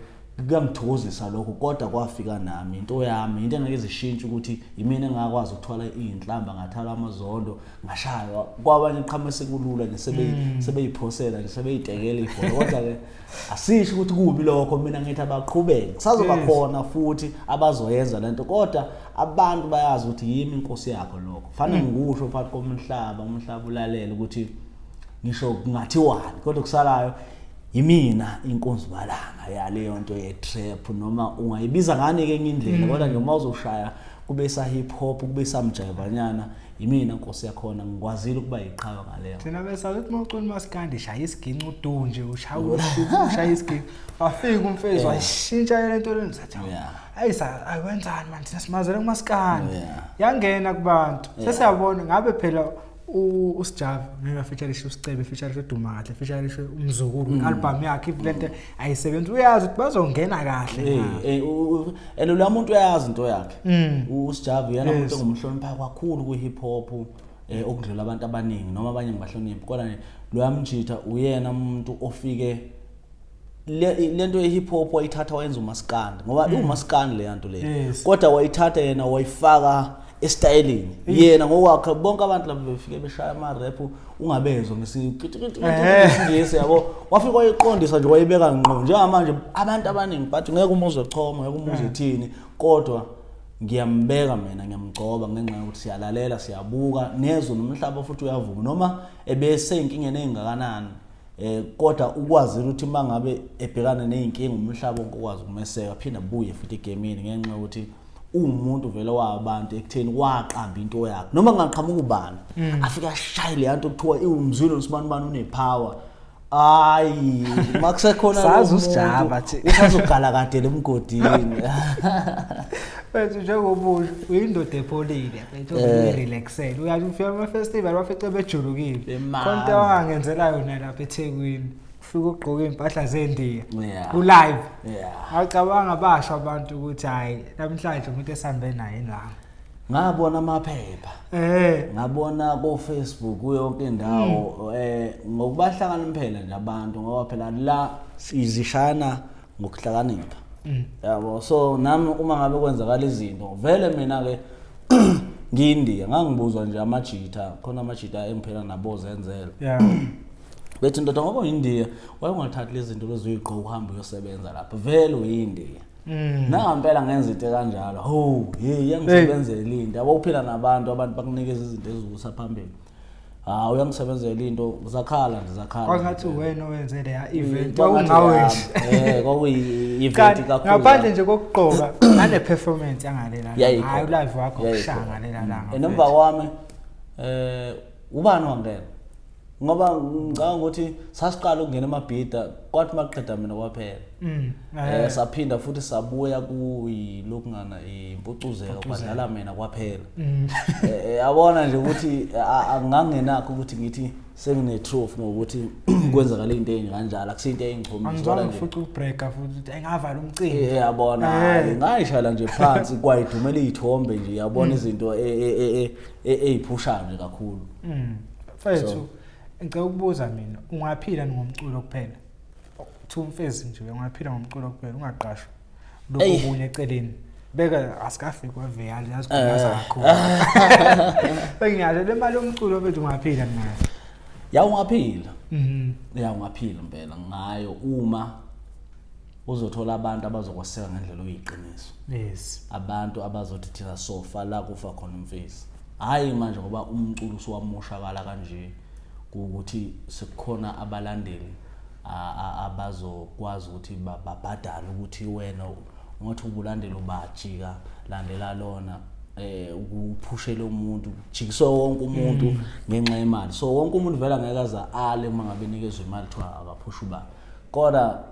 Kuyangithokozisa lokho, kodwa kwafika nami into yami, into engeke izishintshe ukuthi yimina engakwazi ukuthwala izinhlamba, ngathala amazondo, ngashaywa kwabanye qhamuke sekulula nje sebeyiphosela nje, sebeyitekela ibhola. Kodwa ke asisho ukuthi kubi lokho, mina ngithi abaqhubeke, kusazoba khona futhi abazoyenza lento, kodwa abantu bayazi ukuthi yimi inkosi yakho lokho. Kufanele ngikusho phakathi komhlaba, umhlaba ulalele ukuthi ngisho kungathiwani, kodwa kusalayo yimina inkunzi balanga yaleyo nto ye-trap, noma ungayibiza ngani ke enye indlela, kodwa nje uma uzoshaya kube sa hip hop, kube samjayivanyana, yimina inkosi yakhona, ngikwazile ukuba yiqhawe ngaleyo. Thina besazi ukuthi mawucula umaskandi shaya isiginci udunje, ushaya ushuku, ushaya isiginci. Wafika umfezi washintsha le nto le, sathi ayi ayiwenzani manje, thina simazele kumaskandi. Yangena kubantu. Sesiyabona ngabe phela uSjava ngeke feature uSicebe, feature uDuma kahle, feature uMzukulu, album yakhe if lento ayisebenzi uyazi ukuthi bazongena kahle. And lo muntu uyazi into yakhe. USjava uyena umuntu engumhlonipha kakhulu ku hip hop, okudlula abantu abaningi noma abanye ngibahloniphi, kodwa nje lo yamjitha uyena umuntu ofike lento ye hip hop wayithatha wayenza umaskandi, ngoba iwumaskandi le nto le, kodwa wayithatha yena wayifaka estylini yena ngokwakhe. Bonke abantu laba befike beshaya ama rap ungabezwa ngesingisi, yabo, wafika wayiqondisa nje wayibeka ngqo. Njengamanje abantu abaningi bathi ngeke umuzwe choma, ngeke umuzwe thini, kodwa ngiyambeka mina, ngiyamgcoba ngenxa yokuthi siyalalela, siyabuka nezwe nomhlaba futhi uyavuma noma ebesey'inkingeni ey'ngakanani, kodwa ukwazile ukuthi mangabe ebhekana nezinkinga umhlaba wonke ukwazi ukumeseka, aphinde abuye futhi egemini ngenxa yokuthi uwumuntu vele wabantu ekutheni waqamba into yakhe, noma kungaqhamuka ubani afike ashaye le nto kuthiwa iwumzwilo nosibani bani unepower. Hayi, makusekhona sazi usijaba thi usazogalakadela emgodini. Mfethu, njengoba uyindoda epholile mfethu, uyirelaxele, uyazi ufika ama-festival wafice bejulukile, khona into awangenzela yona lapha eThekwini, ufike ugqoke iy'mpahla zendiya ku-live, awucabanga basho abantu ukuthi hhayi namhlanje umuntu esihambe naye la. Ngabona amaphepha, ngabona ko Facebook yonke indawo, ngokubahlakaniphela nje abantu, ngoba phela la sizishana ngokuhlakanipha, yabo. So nami uma ngabe kwenzakala izinto vele mina ke ngiyindiya, ngangibuzwa nje amajitha khona, amajitha engiphela nabo zenzela bethi ndoda ngoba uyindiya wayengathathi lezi zinto lezi uyigqoka uhambe uyosebenza lapha, vele uyindiya. Nangampela ngenza into kanjalo, ho hey, iyangisebenzela into, yabo. Uphila nabantu, abantu bakunikeza izinto ezikusa phambili. Hawu, uyangisebenzela into, zakhala nje, zakhala. Kwangathi wena owenze leya event, kwakungawe nje. Kwakuyi-event kakhulu. Ngaphandle nje kokugqoka nane performance yangalela, hayi ulive wakho kushaya ngalela langa. Enemva kwami ubani wangena, ngoba ngicabanga ukuthi sasiqala ukungena emabhida, kwathi maqeda mina kwaphela. Saphinda futhi sabuya kuyilokungana impucuzeko, kwadlala mina kwaphela. Yabona nje ukuthi angangenakho ukuthi ngithi sengine trophy ngokuthi kwenzakala into enkanjalo, akusinto eyingichomisa. Angizange futhi ukubreaka futhi engavala umcimbi. Yabona, ngayishala nje phansi kwayidumela izithombe nje, yabona izinto eziphushayo nje kakhulu. Mfethu, ngicela ukubuza mina, ungaphila ngomculo kuphela? Kuthiwa umfezi nje ungaphila ngomculo kuphela, ungaqashwa lokho kunye eceleni? Beka asikafiki kwaVeyali yazikhuluma kakhulu. Bengiyasho le mali yomculo bethu ungaphila ngayo. Ya, ungaphila. Ya, ungaphila impela ngayo uma uzothola abantu abazokweseka ngendlela oyiqiniso. Abantu abazothi thina sofa la kufa khona umfisi. Hayi manje ngoba umculo usuwamoshakala kanje ukuthi sekukhona abalandeli abazokwazi ukuthi babhadale ukuthi wena ungathi ubulandela ubajika landela lona ukuphushela umuntu, jikiswe wonke umuntu ngenxa yemali. So wonke umuntu vele angeke aze ale uma ngabe nikezwe imali kuthiwa akaphushe ubani. Kodwa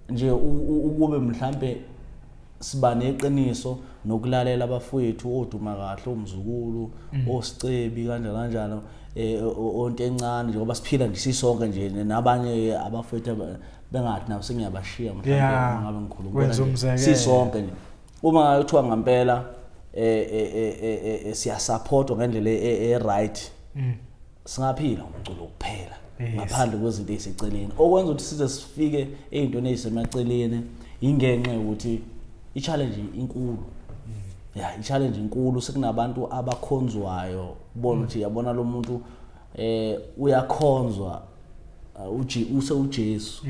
nje ukube mhlambe siba neqiniso nokulalela abafowethu oduma kahle, omzukulu, osicebi, kanjalo kanjalo, onto encane, njengoba siphila nje sisonke nje nabanye abafowethu bengathi nabo sengiyabashiya mhlawumbe uma ngabe ngikhuluma. Wenza Kodwa nje umzekelo. sisonke nje uma kuthiwa ngempela siyasupportwa ngendlela e-right, singaphila ngomculo kuphela ngaphandle kwezinto eziseceleni. Okwenza ukuthi size sifike ey'ntweni ey'semaceleni ingenxa yokuthi i-challenge inkulu. Ya, i-challenge inkulu, sekunabantu abakhonzwayo, ubona ukuthi yabona lo muntu uyakhonzwa, uji use uJesu.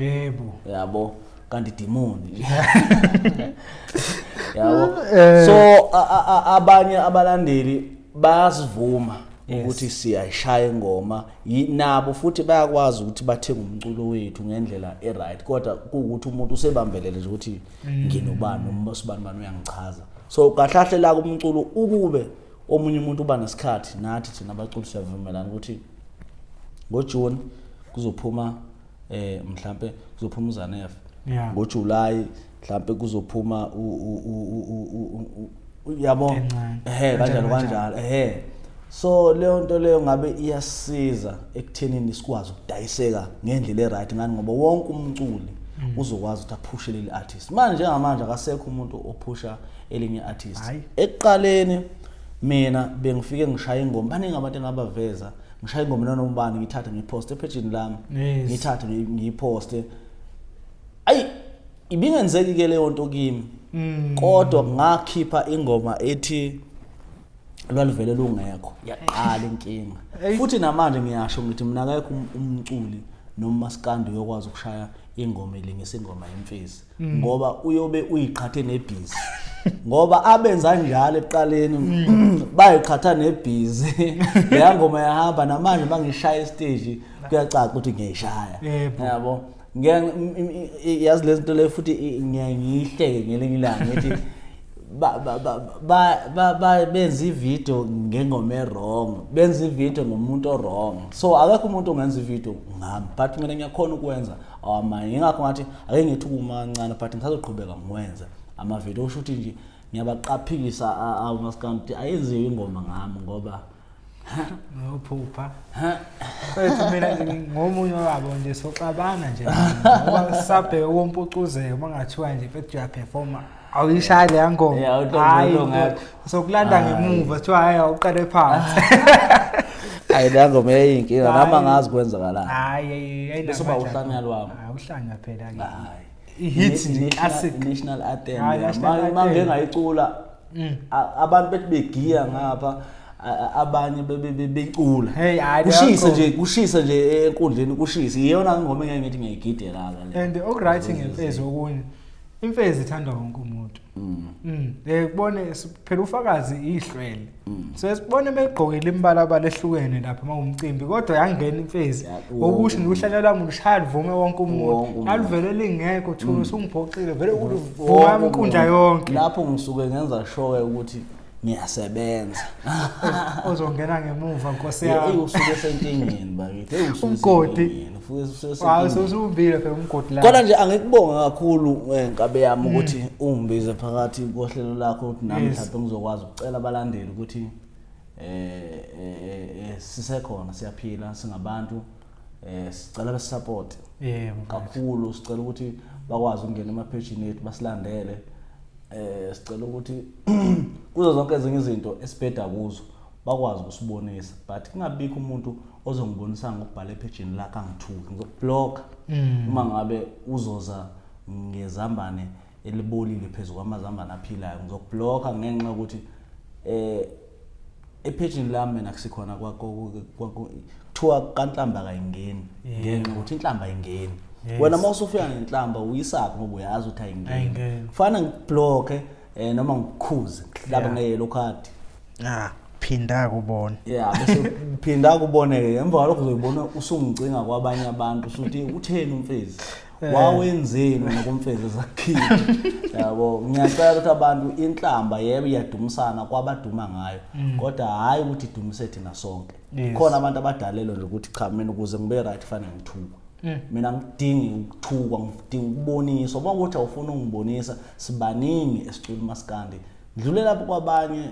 Yabo, kanti demon nje. Yabo. So abanye abalandeli bayasivuma ukuthi siyayishaya ingoma, nabo futhi bayakwazi ukuthi bathenge umculo wethu ngendlela e-right, kodwa kuwukuthi umuntu usebambelele nje ukuthi nginobani noma usibani bani uyangichaza. So kahlahle la kumculo ukube omunye umuntu uba nesikhathi, nathi thina abaculi siyavumelana ukuthi ngoJune kuzophuma mhlambe kuzophuma uZanef, ngoJuly mhlambe kuzophuma yabo, Encane. Ehe, kanjalo kanjalo, ehe. So leyo nto leyo ngabe iyasiza ekuthenini sikwazi ukudayiseka ngendlela e-right, ngani ngoba wonke umculi uzokwazi ukuthi aphushe leli artist. Manje njengamanje akasekho umuntu ophusha elinye artist. Ekuqaleni mina bengifike ngishaya ingoma, baningi abantu engabaveza, ngishaya ingoma noma ubani, ngithathe ngiposte ephejini lami, ngithathe ngiyiposte. Ayi, ibingenzeki ke leyo nto kimi, kodwa ngakhipha ingoma ethi lwalivele lungekho, yaqala inkinga. Futhi namanje ngiyasho ngithi mina akekho umculi noma umaskandi uyokwazi ukushaya ingoma elingisa ingoma yemfezi, ngoba uyobe uyiqhathe nebhizi, ngoba abenza njalo ekuqaleni bayiqhatha nebhizi, leya ngoma yahamba. Namanje mangishaya estage kuyacaca ukuthi ngiyayishaya. Yabo, yazi lezi zinto leyo, futhi ngiyaye ngiyihleke ngelinye ilanga ngithi ba benza ivideo ngengoma e-wrong, benza ivideo ngomuntu o-wrong. So akekho umuntu ongenza ivideo ngami, but mina ngiyakhona ukwenza awamanye. Ingakho ngathi ake ngithi ukuma kancane, but ngisazoqhubeka ngiwenze amavidiyo. Okusho ukuthi nje ngiyabaqaphisa amaskandi ukuthi ayenziwe ingoma ngami ngoba Ngophupha. Mfethu, mina nje ngomunye wabo nje, soxabana nje ngoba sabheke kompucuzeko, mangathiwa nje mfethu uyaperforma awuyishaya leya ngoma. Yeah, awuthi Hhayi, ngakho. sokulanda Hhayi. ngemuva kuthiwa hayi, awuqale phansi. Hayi, leya ngoma yayinkinga nami. Hhayi. Angazi kwenzakalani. Hayi. Bese uba uhlanya lwami. Hayi, uhlanya phela ke. Hayi. I-hit nje, classic. National anthem. Hayi, national Ma anthem. ngeke ngayicula, abantu bethi begiya ngapha, abanye becula. Hey, hayi, kushise leyo nje, kushise nje enkundleni, kushise. Iyona ngoma engeke ngithi ngiyayigidela ke le. And okuright ngemfezi okunye, imfezi ithandwa wonke umuntu. Kubone phela ufakazi ihlwele. So sibone begqokile imibalabala ehlukene lapha mawumcimbi, kodwa yangena imfezi. Ya, Okusho nje wonke uhlanya lwami lushaya luvume wonke umuntu. Wonke umuntu. Naluvele lingekho thuna usungiphoxile vele uluvuma Wonke inkundla umuntu. yonke. Lapho ngisuke ngenza sure ukuthi ngiyasebenza. Ozongena ngemuva, Nkosi Hey, yami. usuke senkingeni bakithi. Hey, usuke Umgodi. senkingeni. Usuke Hayi, senkingeni. usuwumbile phela umgodi la. Kodwa nje angikubonga kakhulu, nkabe yami, ukuthi ungibize phakathi kohlelo lakho ukuthi nami mhlawumbe ngizokwazi ukucela abalandeli ukuthi sisekhona, siyaphila, singabantu, sicela besisupport kakhulu. Sicela ukuthi bakwazi ukungena emaphejini ethu basilandele. Sicela ukuthi kuzo zonke ezinye izinto esibheda kuzo bakwazi ukusibonisa, but kungabikho umuntu ozongibonisa ngokubhala ephejini lakhe angithuki, ngizokublock uma ngabe uzoza ngezambane. Elibolile phezu kwamazambane aphilayo. Ngizokubhlokha ngenxa yokuthi ephejini lami mina kusikhona kuthiwa kanhlamba kayingeni, ngenxa yokuthi inhlamba ayingeni. Wena uma usufika ngenhlamba uyisaphi ngoba uyazi ukuthi ayingeni. Ayingeni. Kufana ngikublokhe noma ngikukhuze ngihlabe nge-yellow card. Ah, phinda kubona. Yeah, bese phinda kuboneke. Emva kwalokho uzoyibona usungicinga kwabanye abantu usuthi utheni umfezi? Wawenzeni wena kumfezi zakhile? Yabo, ngiyacela ukuthi abantu inhlamba yebo iyadumisana kwabaduma ngayo, kodwa hayi ukuthi idumise thina sonke. Khona abantu abadalelwe nje ukuthi cha mina ukuze ngibe right fanele ngithukwe. Mina ngidingi ukuthukwa, ngidinga ukuboniswa. Uma ukuthi awufuni ungibonisa, sibaningi esicula umaskandi. Dlule lapho kwabanye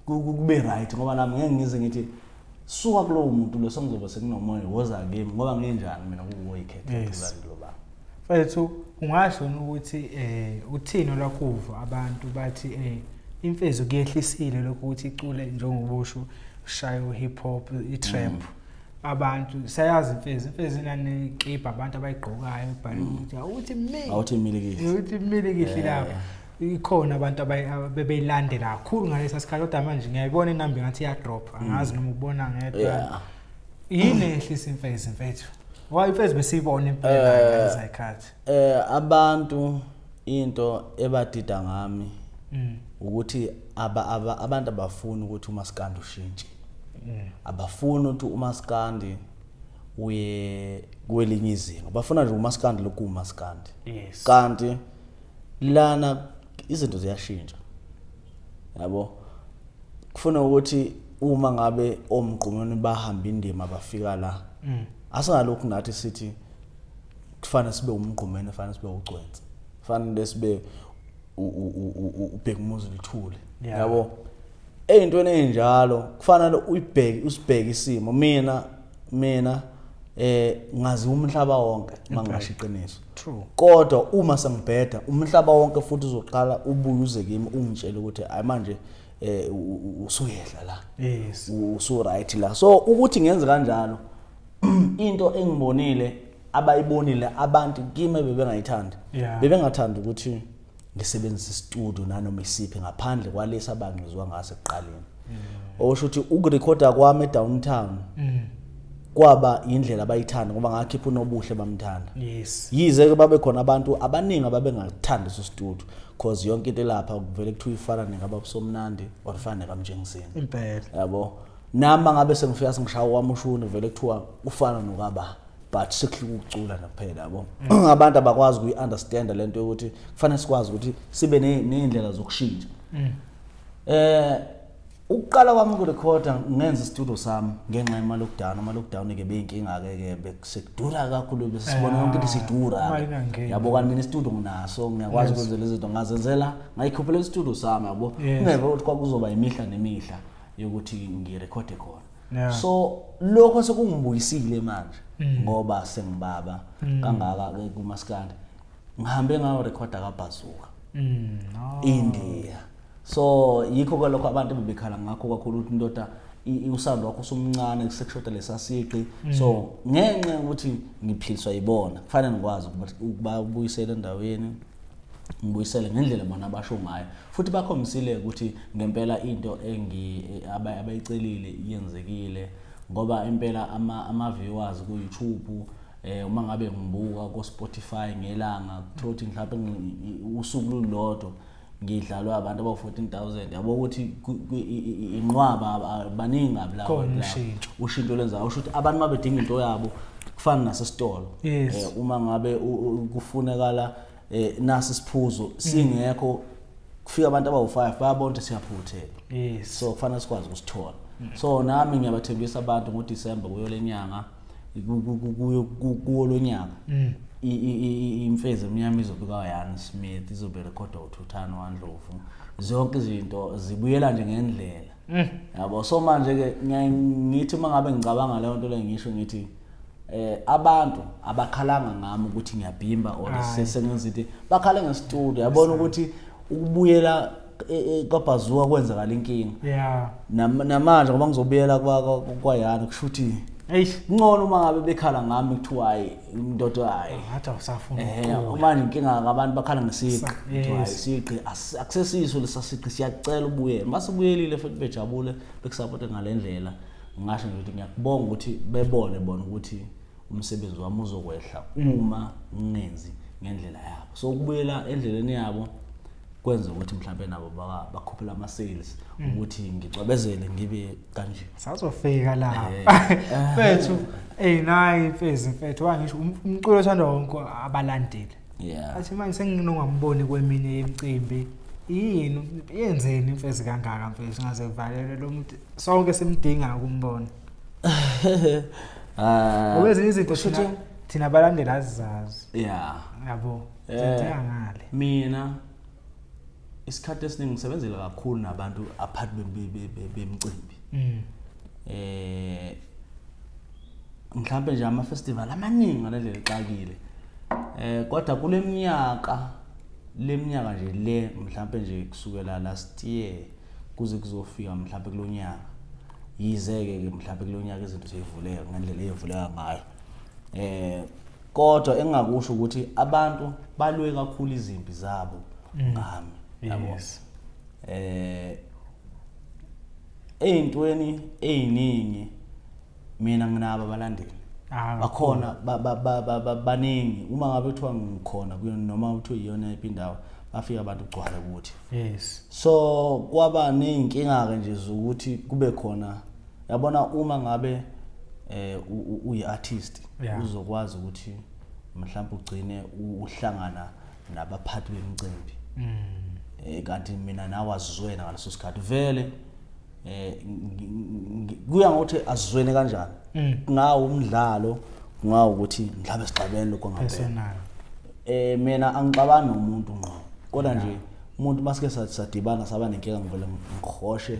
kube right ngoba nami ngeke ngize ngithi suka kulowo muntu lo sengizobe sekunomoya woza kimi ngoba nginjani mina kuwoyikhetha lo baba. Mfethu ungasho ukuthi uthini olwakhuvo abantu bathi imfezo kuyehlisile lokho ukuthi icule njengobusho ushaye hip hop i-trap. Abantu siyayazi imfezo inanekibha abantu abayigqokayo ibhale ukuthi awuthi mi awuthi milikihli, awuthi milikihli lapho. Ikhona abantu abebeyilandela kakhulu ngalesa sikhathi, kodwa manje ngiyayibona inamba ngathi iya-drop, angazi noma ubona ngedwa. Yini ehlisa imfezi mfethu? Ngoba imfezi besiyibona impela ngaleza zikhathi. Abantu into ebadida ngami ukuthi abantu abafuni ukuthi umaskandi ushintshe. Abafuni ukuthi umaskandi uye kwelinye izinga. Bafuna nje umaskandi lokhu umaskandi. Kanti lana izinto ziyashintsha. Yabo, kufuna ukuthi uma ngabe omgqumeni bahamba indima bafika la, asingalokhu nathi sithi kufanele sibe umgqumeni, kufanele sibe ugcwensa, kufanele sibe uBhekumuzi Luthuli. Yabo, eyintweni eyinjalo kufanele uyibheke, usibheke isimo. Mina ngazi umhlaba wonke mangasho iqiniso. Kodwa uma sengibheda umhlaba wonke futhi uzoqala ubuye uze kimi ungitshele ukuthi hayi manje usuyehla la. Usu right la. So ukuthi ngenze kanjalo into engibonile abayibonile abantu kimi bebengayithandi. Bebengathandi ukuthi ngisebenzise istudio nanoma isiphi ngaphandle kwalesi abangizwa ngaso ekuqaleni. Okusho ukuthi ukurekhoda kwami edowntown kwaba indlela abayithanda ngoba ngakhipha unobuhle bamthanda. Yize ke babe khona abantu abaningi ababengathandi leso studio because yonke into elapha kuvele kuthiwa ifana nekababusomnandi or ifana nekamtshengiseni. Impela. Yabo. Nami ngabe sengifika sengishaya kwami ushuni vele kuthiwa ufana nokaba, but sekuhluka ukucula nakuphela yabo. Abantu abakwazi ukuyi-understand lento yokuthi kufanele sikwazi ukuthi sibe ney'ndlela zokushintsha. Ukuqala kwami ukurekhoda ngenza istudio sami ngenxa yama-lockdown. Ama-lockdown ke beyinkinga ke ke besekudura kakhulu, bese sibona yonke into isidura. Imali ingangeni. Yabo, kanti mina istudio nginaso, ngiyakwazi ukwenza lezi zinto, ngazenzela, ngayikhuphela istudio sami yabo. Kungeve ukuthi kwakuzoba imihla nemihla yokuthi ngirekhode khona. So lokho sekungibuyisile manje ngoba sengibaba kangaka ke kumaskandi. Ngihambe ngayorekhoda kaBazuka. India. So yikho ke lokho abantu bebekhala ngakho kakhulu ukuthi indoda usando wakho usumncane sekushoda lesasiqi. So ngenxa yokuthi ngiphiliswa yibona kufanele ngikwazi ukubabuyisela endaweni, ngibuyisele ngendlela bona abasho ngayo, futhi bakhombisile ukuthi ngempela into abayicelile iyenzekile, ngoba impela ama viewers ku YouTube uma ngabe ngibuka ku Spotify ngelanga kuthiwa ukuthi mhlawumbe usuku lulodwa ngidlalwa abantu abawu 14,000 yabo, ukuthi inqwaba baningi kabi labo. Khona ushintsho. Ushintsho lwenzayo usho ukuthi abantu mabedinga into yabo kufana nasesitolo. Uma ngabe kufunekala nasi isiphuzo singekho, kufika abantu abawu5 bayabona ukuthi siyaphuthela. So kufanele sikwazi ukusithola. So nami ngiyabathembisa abantu ngoDecember kuyo lenyanga, kuwo lonyaka imfezi emnyama izobe kaYan Smith, izobe rekhodwa uThuthani waNdlovu, zonke izinto zibuyela nje ngendlela. Yabo, so manje ke ngithi uma ngabe ngicabanga leyo nto le ngisho ngithi abantu abakhalanga ngami ukuthi ngiyabhimba or sengenza into, bakhale ngestudio. Yabona ukuthi ukubuyela kwaBazuka kwenzakala inkinga. Namanje ngoba ngizobuyela kwaYana kusho ukuthi Eish. Ngcono uma ngabe bekhala ngami kuthiwa hayi ndoda hayi. Ngathi awusafuni Eh manje inkinga abantu bakhala ngesiqi. Kuthiwa hayi isiqi akusesiso lesasiqi siyacela ubuyele. Masibuyelile futhi bejabule bekusupport ngalendlela. Ngisho nje ukuthi ngiyakubonga ukuthi bebone bona ukuthi umsebenzi wami uzokwehla uma ngingenzi ngendlela yabo. So ukubuyela endleleni yabo kwenza ukuthi mhlawumbe nabo bakhuphula ama-sales ukuthi ngicwebezele ngibe kanje. Sazofika lapha. Mfethu, ey nayi imfezi mfethu wangisho umculo othandwa wonke abalandeli. Yeah. Athi manje senginongamboni kweminye yemicimbi. Yini yenzeni imfezi kangaka mfethu ngaze kuvalelwe lo muntu sonke simdinga ukumbona. Ah. Ngoba ezinye izinto thina abalandeli azizazi. Yeah. Yabo. Zenzeka ngale. Mina isikhathi esiningi ngisebenzela kakhulu nabantu aphathi bemicimbi. Mhlambe nje ama festival amaningi ngalendlela exakile. Kodwa kuleminyaka leminyaka nje le mhlambe nje kusukela last year kuze kuzofika mhlambe kulonyaka. Yize ke mhlambe kulonyaka izinto seyivuleka ngendlela eyivuleka ngayo. Kodwa engingakusho ukuthi abantu balwe kakhulu izimpi zabo ngami, yabo. Yes. Eyintweni eziningi mina nginabo abalandeli. Bakhona baningi uma ngabe kuthiwa ngikhona kuyo noma kuthiwa iyona iphi indawo bafika abantu kugcwale ukuthi. Yes. So kwaba nezinkinga ke nje zokuthi kube khona yabona uma ngabe uyi artist uzokwazi ukuthi mhlawumbe ugcine uhlangana nabaphathi bemicimbi. Kanti mina nawe azizwene ngaleso sikhathi vele kuya ngokuthi azizwene kanjani. Kungawo umdlalo, kungawo ukuthi mhlawumbe sixabene lokho ngempela. Mina angixabani nomuntu ngqo. Kodwa nje umuntu masike sadibana saba nenkinga ngivele ngihoshe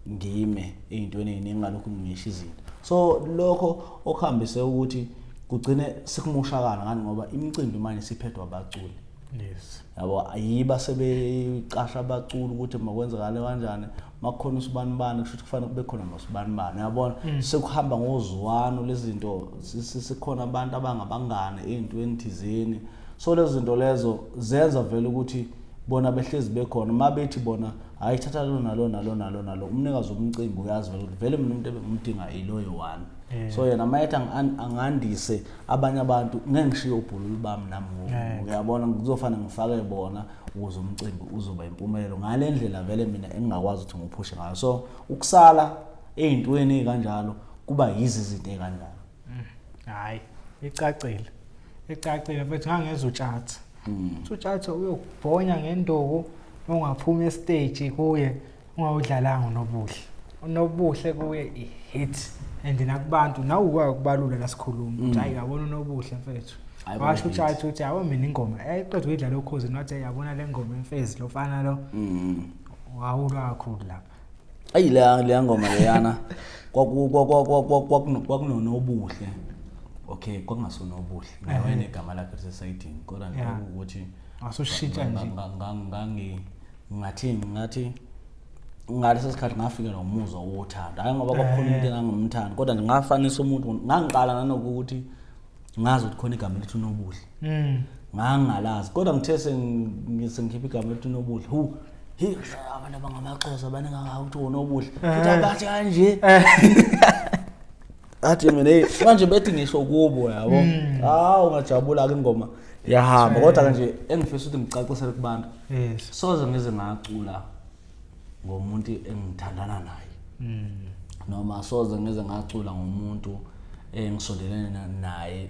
ngime eyintweni eziningi ngalokhu ngisho izinto. So lokho okuhambise ukuthi kugcine sikumoshakala ngani ngoba imicimbi manje siphethwe abaculi. Yes. Yabo ayiba sebeqasha abaculi ukuthi makwenzakale kanjani makukhona usibanibani kusho ukuthi kufanele kube khona nosibanibani yabona sekuhamba ngozwano lezinto sikhona abantu abangabangane eyintweni thizeni. So lezi zinto lezo zenza vele ukuthi bona behlezi bekhona mabethi bona hayi thatha lo nalo nalo nalo nalo umnikazi womcimbi uyazi vele ukuthi vele mina umuntu ebengimdinga iloyo one. So yena mayethi angandise abanye abantu ngeke ngishiye ubhululu bami nami uyabona ngizofana ngifake bona ukuze umcimbi uzoba impumelelo ngalendlela vele mina engingakwazi ukuthi ngiphushe ngayo. So ukusala eyintweni kanjalo kuba yizi izinto ezikanjalo. Hayi icacile. Icacile mfethu ngangezwe uTshatha. Utshatha uyokubhonya ngenduku ungaphuma estage kuye ungawudlalanga uNobuhle. uNobuhle kuye i-hit and nakubantu nawe ukwakubalula la sikhuluma ukuthi hayi yabona uNobuhle mfethu. Washo uTshatha ukuthi yabo mina ingoma ayiqeda ukuyidlala ukhozi nathi yabona le ngoma emfezi lofana lo. Wawulwa kakhulu lapha. Ayi le ngoma leyana kwakunoNobuhle. Okay, kwakungasonobuhle. Nawe negama lakhe lisesayidini kodwa nje ukuthi asushintsha nje. Ngathi ngaleso sikhathi ngafika nomuzwa wothando. Hayi ngoba kwakukhona umuntu engangimthanda kodwa nje ngafanisa umuntu ngangiqala nanokuthi ngazi ukuthi khona igama elithi uNobuhle. Ngangalazi kodwa ngithe sengikhipha igama elithi uNobuhle. Hu hey abantu abangamaXhosa abaningi ukuthi uNobuhle. Futhi abathi kanje. Athi mina hey manje bethi ngisho kubo yabo. Hawu ngajabula ke ingoma yahamba kodwa nje engifisa ukuthi ngicacisele kubantu. Yes. Soze ngize ngacula ngomuntu engithandana naye. Noma soze ngize ngacula ngomuntu engisondelene naye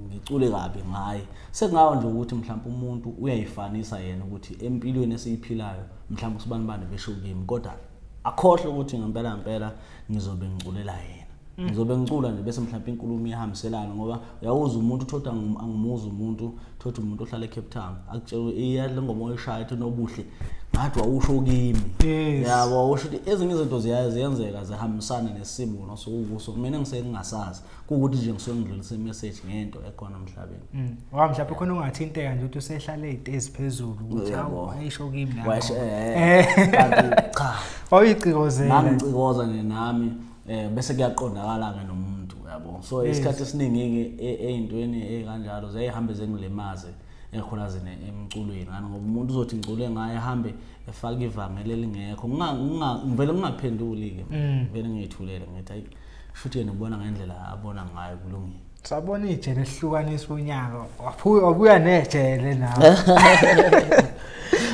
ngicule kabi ngaye. Sekungawo nje ukuthi mhlawumbe umuntu uyayifanisa yena ukuthi empilweni esiyiphilayo mhlawumbe usibanibani besho kimi kodwa akhohle ukuthi ngempela ngempela ngizobe ngiculela yena. Ngizobe ngicula nje bese mhlawumbe inkulumo iyahambiselana ngoba uyawuza umuntu uthoda angimuza umuntu uthoda umuntu ohlala eCape Town akutshela iya le ngoma oyishaya ethi Nobuhle ngathi wawusho kimi. Yabo usho ukuthi ezinye izinto ziyenzeka zihambisana nesimo nosukuso mina ngisengingasazi kuwukuthi nje ngisuke ngidlulisa imessage ngento ekhona emhlabeni. Wa mhlawumbe khona ungathinteka nje ukuthi usehlale ezitezi phezulu ukuthi hawu ayisho kimi la. Wayisho kanti cha. Wawuyicikoze. Ngangicikoza nje nami. Bese kuyaqondakala ke nomuntu, yabo. So isikhathi esiningi ke eyintweni ezikanjalo ziyayihambe zengilimaze ekhulazini emculweni, ngani ngoba umuntu uzothi ngicule ngaye ahambe efaka ivangeli elingekho, ngivele ngingaphenduli ke, vele ngiyithulele ngithi hayi, shuthi yena ubona ngendlela abona ngayo, kulungile. Sabona ijele ehlukanisa unyaka, waphuya wabuya nejele nawe,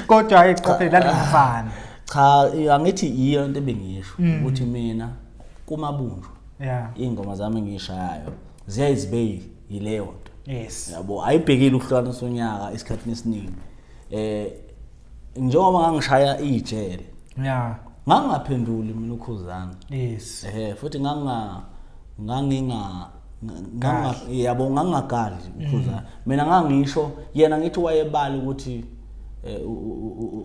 kodwa iqaphele lalingafani. Cha, angithi yiyo into ebengiyisho ukuthi mina kumabunjwa iy'ngoma zami engiyishayayo ziyaye zibe yileyo nto. Yabo, ayibhekile ukuhlukanisa unyaka esikhathini esiningi. Njengoba ngangishaya ijele, ngangingaphenduli mina uKhuzani. Futhi nganga nganginga nganga yabo, ngangingagadli uKhuzani. Mina ngangisho yena ngithi wayebala ukuthi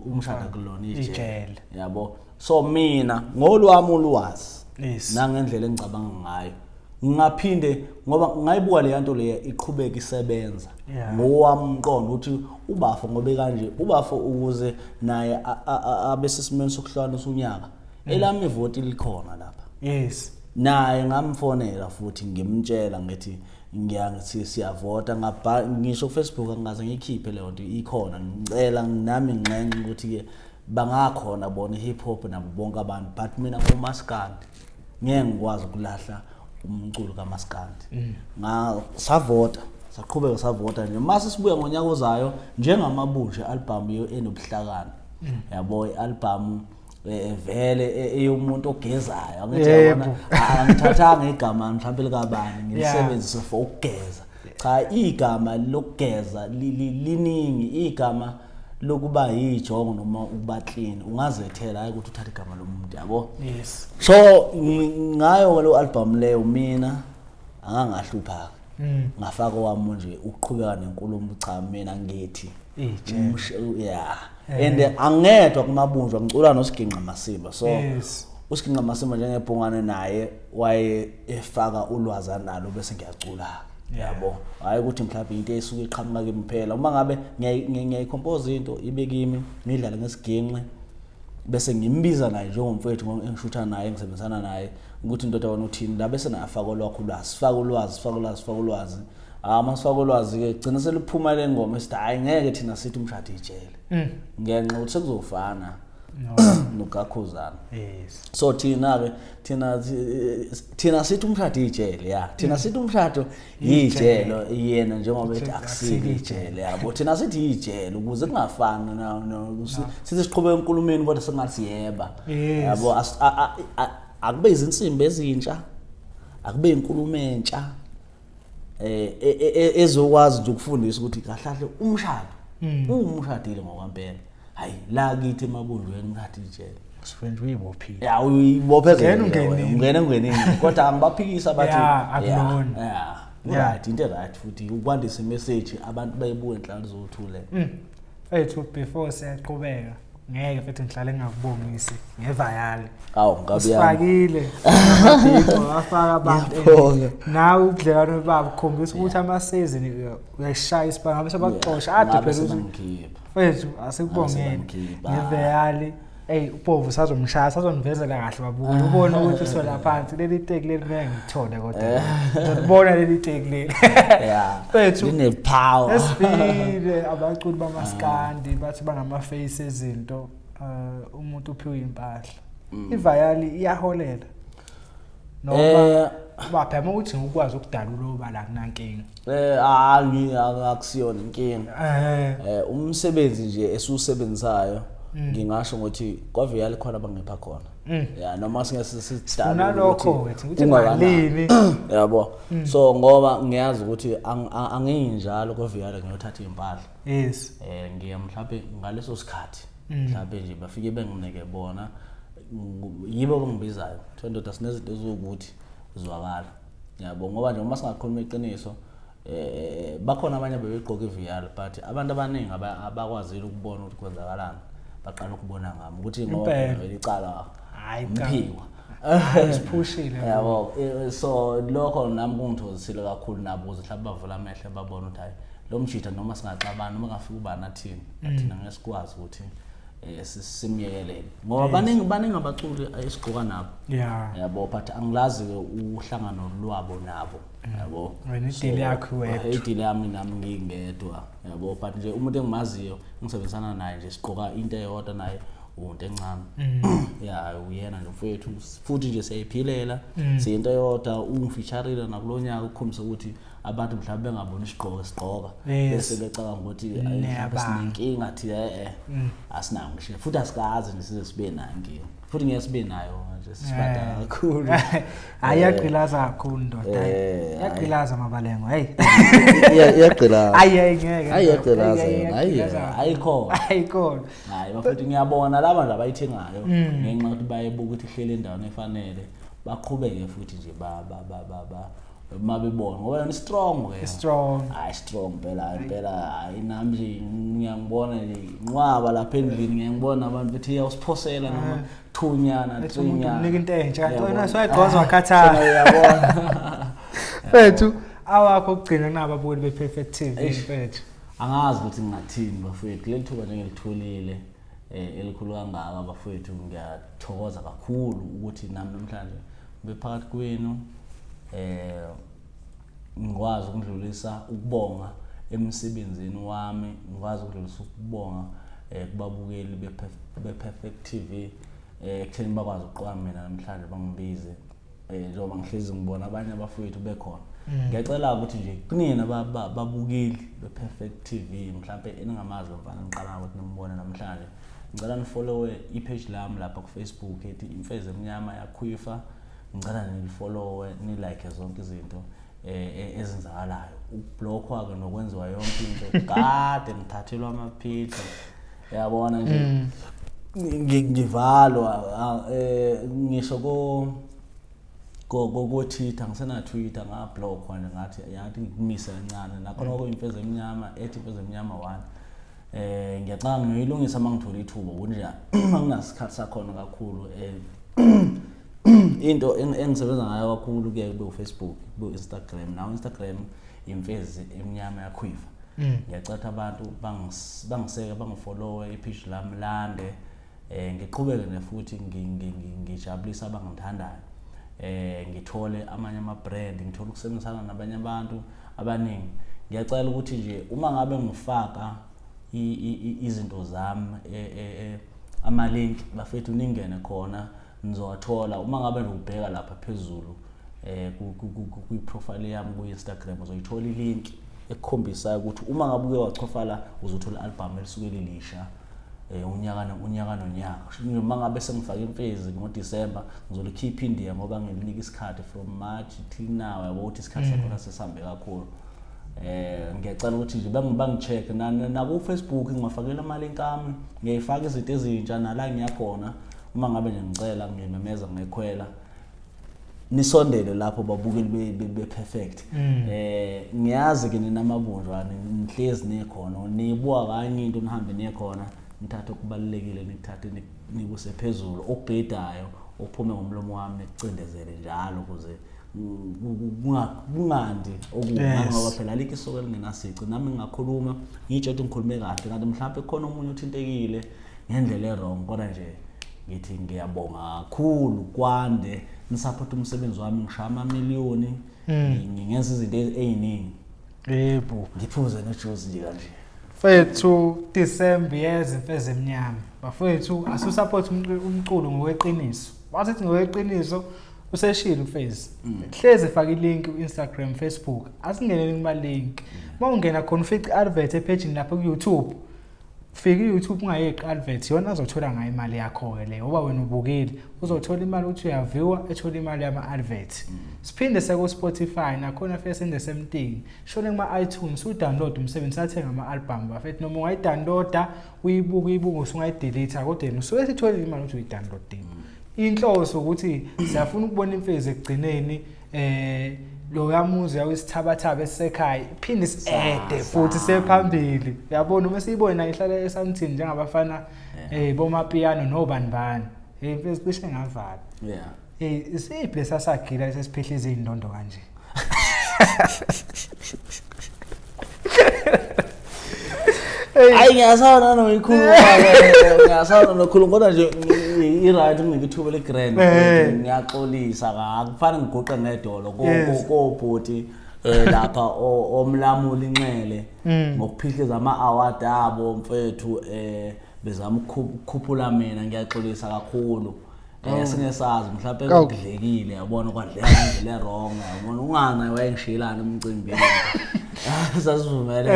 umshado kulona ijele. Ijele. Yabo, so mina ngolwami ulwazi nangendlela engicabanga ngayo, ngingaphinde ngoba ngayibuka le nto leya iqhubeka isebenza ngowami umqondo ukuthi ubafo ngobe kanje ubafo ukuze naye abe sesimeni sokuhlukanisa unyaka, elami ivoti likhona lapha. Naye ngamfonela futhi ngimtshela ngithi ngiyangithi siyavota, ngabhala ngisho ku Facebook, angaze ngiyikhiphe leyo nto ikhona, ngicela nami nginxenxe ukuthi ke bangakhona bona hip hop nabo bonke abantu, but mina ngomaskandi ngeke ngikwazi ukulahla umculo kaMaskandi. Nga savota, saqhubeka savota nje, mase sibuya ngonyaka ozayo njengamabunje album enobuhlakani, yabo, i-album vele eyomuntu ogezayo, angithi yabona, angithathanga igama mhlawumbe likabani ngilisebenzise for ukugeza. Cha, igama lokugeza liningi, igama lokuba yijongo noma ukuba clean ungazethela, hayi ukuthi uthathe igama lomuntu, yabo. So ngayo lo album leyo mina angangahlupha, ngafaka owami nje ukuqhubeka nenkulumo. Cha, mina ngithi Ijele. Yeah, and angedwa kumabunjwa, ngicula noSiginqa Masimba, so uSiginqa Masimba njengebhungane naye waye efaka ulwazi analo bese ngiyacula, yabo, hayi ukuthi mhlawumbe into esuke iqhamuka kimi kuphela. Uma ngabe ngiyayicompose into ibe kimi, ngidlale ngesiginqe bese ngimbiza naye njengomfowethu engishutha naye, engisebenzisana naye, ukuthi indoda wena uthini la, bese naye afaka olwakho ulwazi, sifake ulwazi, sifake ulwazi, sifake ulwazi. Ah, masifake ulwazi ke gcina seliphuma le ngoma esithi hayi, ngeke thina sithi umshado ijele, ngenxa ukuthi sekuzofana No. nokaKhuzana. So thina ke thina sithi umshado ijele, ya, thina sithi umshado ijele, yena njengoba ethi akusile ijele, yabo, thina sithi ijele ukuze kungafani sithi siqhubeka enkulumeni kodwa sengathi yeba. Yabo, akube izinsimbi ezintsha, akube inkulumo entsha ezokwazi nje ukufundisa ukuthi kahle kahle umshado uwumshadile ngokwempela. Hayi, la kithi emabundweni umshado ijele. Usuke nje uyibophile. Ya, uyibophezele. Ungena ungenile. Ungena ungenile, kodwa angibaphikisa bathi Ya, akulona. Ya, right, into right futhi ukwandisa imessage, abantu bayibuke enhlalo zothule. Ethu before siyaqhubeka, ngeke futhi ngihlale ngingakubongisi ngevayali. Awu, ngabe yami. Usifakile amabhido, wafaka abantu. Ngiyabonga. Nawe ubudlelwano babo kukhombisa ukuthi ama-season uyayishaya isibanga ngabe sebakuxosha ade Ngabe phela ukuthi sebangikhipha. Mfethu, asikubongeni Sebangikhipha. ngeveyali. Eyi, uPovu sazomshaya, sazonivezela kahle babuke ubone ukuthi usola phansi leli teki leli, ngeke ngithole kodwa ngizolibona leli teki leli. Mfethu, Line power. Esivile abaculi bamaskandi bathi bangama-face ezinto, umuntu uphiwe impahla, ivayali iyaholela noma babhema ukuthi ngikwazi ukudalula obala, akunankinga? Akusiyona inkinga. Umsebenzi nje esiwusebenzisayo, ngingasho ukuthi kwaviyali khona abangipha khona, ya, noma singeke Sifuna sidalule lokho ukuthi wethu ukuthi kungakanani. malini. Yabo, so ngoba ngiyazi ukuthi anginjalo kwaviyali ngiyothatha iy'mpahla. Ngiya mhlawumbe ngaleso sikhathi, mhlawumbe nje bafike benginike bona, yibo abangibizayo, kuthiwa ndoda sinezinto eziwukuthi zwakala, yabo, ngoba nje uma singakhuluma iqiniso, bakhona abanye bebegqoka i-VR, but abantu abaningi abakwazile ukubona ukuthi kwenzakalani, baqala ukubona ngami ukuthi ngoba Impela. vele icala Hhayi, cha. mphiwa. Hhayi, siphushile. Yabo, so lokho nami kungithokozisile kakhulu nabo ukuze mhlawumbe bavule amehlo babone ukuthi hayi, lo mjida noma singaxabani noma ngafika ubani athini, but thina ngeke sikwazi ukuthi Simyekelele ngoba baningi abaculi esigqoka nabo. Yabo, but angilazi ke uhlangano lwabo nabo, yabo. Wena i-deal yakho wedwa. I-deal yami nami ngingedwa, yabo, but nje umuntu engimaziyo engisebenzisana naye nje, sigqoka into eyodwa naye, umuntu encane, ya, uyena nje mfowethu, futhi nje siyayiphilela, siyinto eyodwa. Ungifeaturile nakulo nyaka ukukhombisa ukuthi abantu mhlawumbe bengaboni isigqoko sigqoka bese becabanga ukuthi, "Ayi, mhlawumbe Niyabanga. sinenkinga thina." Asinayo ngisho, futhi asikaze nje size sibe nayo inkinga, futhi ngeke sibe nayo nje, sisibadala kakhulu. Hayi, iyagqilaza kakhulu ndoda, hayi. Iyagqilaza Mabalengo, hey. Iyagqilaza. Hayi, hayi, ngeke. Hayi, iyagqilaza Hayi, yona. Hayi, iyagqilaza kakhulu. ayikhona. Ayikhona. Hayi bafethu, ngiyabona laba nje abayithengayo ngenxa yokuthi bayebuka ukuthi ihleli endaweni efanele, baqhubeke futhi nje ba ba ba ba ba uma bebona, ngoba yona strong ke. Strong. Hayi, strong impela impela. Hayi, nami nje ngiyangibona nje inqwaba lapha endlini, ngiyangibona abantu bethi iyawusiphosela noma thunyana. Ethi umuntu Thunyana. umnika into entsha, kanti wena Uyabona? usayigqoza wakhathala. Uyabona. Mfethu, awakho okugcina kunababukeli be-Perfect TV, Eish. mfethu. Angazi ukuthi ngingathini bafowethu, leli thuba njengelitholile elikhulu kangaka bafowethu, ngiyathokoza kakhulu ukuthi nami namhlanje ngibe phakathi kwenu, ngikwazi ukudlulisa ukubonga emsebenzini wami, ngikwazi ukudlulisa ukubonga kubabukeli be-Perfect TV ekutheni bakwazi ukuqoka mina namhlanje, bangibize, njengoba ngihlezi ngibona abanye abafowethu bekhona. Ngiyacela ukuthi nje kunina babukeli be-Perfect TV, mhlampe eningamazi lo mfana, ngiqala ukuthi nimbone namhlanje, ngicela nifollowe i-page lami lapha ku-Facebook ethi Imfezi Emnyama Yakhwifa. Ngicela nilifollowe, nilike zonke izinto ezenzakalayo. Ukublockwa-ke nokwenziwa yonke into, kade ngithathelwa ama-picture, yabona nje, ngivalwa ngisho ko Twitter, ngisena Twitter, ngablockwa nje, ngathi yathi ngikumise kancane nakhona kwakuyimfezi emnyama ethi Imfezi Emnyama 1. Ngiyacanga ngiyoyilungisa uma ngithola ithuba, ukuthi nje anginasikhathi sakhona kakhulu. Into engisebenza ngayo kakhulu kuye kube uFacebook, kube u-Instagram, nawo Instagram Imfezi Emnyama Yakhwifa. Ngiyacela ukuthi abantu bangiseke, bangifollowe, ipage lami lande, ngiqhubeke nje futhi ngijabulise abangithandayo, ngithole amanye ama brand, ngithole ukusebenzisana nabanye abantu abaningi. Ngiyacela ukuthi nje uma ngabe ngifaka izinto zami, ama link bafethu, ningene khona, nizowathola. Uma ngabe nje ubheka lapha phezulu kwi profile yami ku Instagram, uzoyithola ilink ekukhombisayo ukuthi uma ngabe uke wachofa la, uzothola i-album elisuke lilisha unyaka unyaka nonyaka. Kusho ukuthi uma ngabe sengifake Imfezi ngoDecember, ngizolikhipha India ngoba ngilinika isikhathi from March till now, yabo, ukuthi isikhathi sakhona sesihambe kakhulu. Ngiyacela ukuthi nje bangi-check na ku Facebook, ngingafakela ama link ami, ngiyayifaka izinto ezintsha nala ngiyakhona. Uma ngabe nje ngicela, ngimemeza, ngikhwela, nisondele lapho babukeli be-Perfect. Ngiyazi ke nina amabunjwa nihlezi nikhona, nibuka kanye into, nihambe niye khona, nithathe okubalulekile, nikuthathe nikuse phezulu, okubhedayo okuphume ngomlomo wami nikucindezele njalo ukuze kungandi okubi, ngoba phela alikho isuku elingenasici. Nami ngingakhuluma ngitsho ukuthi ngikhulume kahle, kanti mhlawumbe khona omunye uthintekile ngendlela e-wrong, kodwa nje ngithi ngiyabonga kakhulu, kwande nisupport umsebenzi wami, ngishaya amamiliyoni, ngingenza izinto ey'ningi. Ngiphuze nojuice nje kanje. Mfethu, December yeza, Imfezi Emnyama. Bafethu, asusupport umculo ngokweqiniso. Wathi ngokweqiniso useshilo uFezi. Hlezi faka ilink ku-Instagram, Facebook. Asingeneni kuma link. Uma ungena khona ufice i-advert epage lapha ku-YouTube. Fika i-YouTube ungayeqi advert, yona azothola ngayo imali yakho ke leyo, ngoba wena ubukile, uzothola imali ukuthi uyaviewa, ethola imali yama advert. Siphinde seko Spotify nakhona fike senze same thing. Shone kuma iTunes udownload umsebenzi, sathenga ama album bafethu, noma ungayidownloada uyibuka uyibuka usungayidelete, kodwa yena usuke sitholile imali ukuthi uyidownloadile. Inhloso ukuthi siyafuna ukubona Imfezi ekugcineni, lo yamuzi yawisithabathaba esisekhaya iphinde ede futhi sephambili, uyabona, uma siyibona ihlala eSandton njengabafana bomapiano nobani bani. Imfezi cishe ngavala. Isiphi lesasagila esesiphehla izindondo kanje? Hayi, ngiyasaba nanoyikhuluma, ngiyasaba nokhuluma, kodwa nje i-right nginike ithuba le-grand. Ngiyaxolisa, akufane ngiguqe ngedolo kobhuti lapha omlamula inxele ngokuphihliza ama-award abo, mfethu, bezama ukukhuphula mina. Ngiyaxolisa kakhulu. Singesazi mhlawumbe kudlekile, yabona, kwadleka ngendlela e-wrong, yabona, ungana wayengishiyelana emcimbini, sasivumele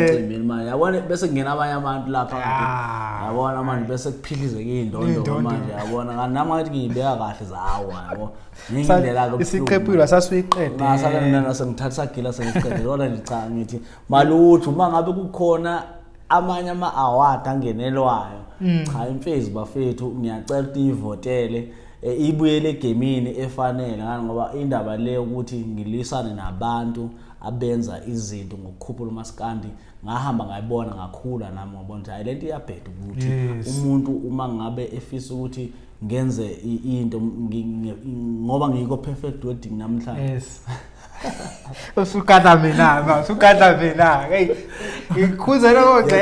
emcimbini manje, yabona, bese kungena abanye abantu lapha kanti, yabona, manje bese kuphihlizeke iy'ndondo Iy'ndondo. manje, yabona, kanti nami ngathi ngiyibeka kahle zawo, yabo, ngendlela-ke. Isiqephula sasuyiqede. Ngasake sengithatha sagila sengiqede, kodwa nje cha, ngithi malutho uma ngabe kukhona amanye ama-award angenelwayo. Cha, imfezi bafethu, ngiyacela ukuthi ivotele, ibuyele egemini efanele, ngani ngoba indaba le ukuthi ngilwisane nabantu abenza izinto ngokukhuphula umaskandi, ngahamba ngayibona, ngakhula nami, ngabona ukuthi hayi, lento iyabheda ukuthi umuntu uma ngabe efisa ukuthi ngenze into ngoba ngikho Perfect Wedding namhlanje. Yes, usukata mina ma, usukata mina. Hey, ngikhuze lokho,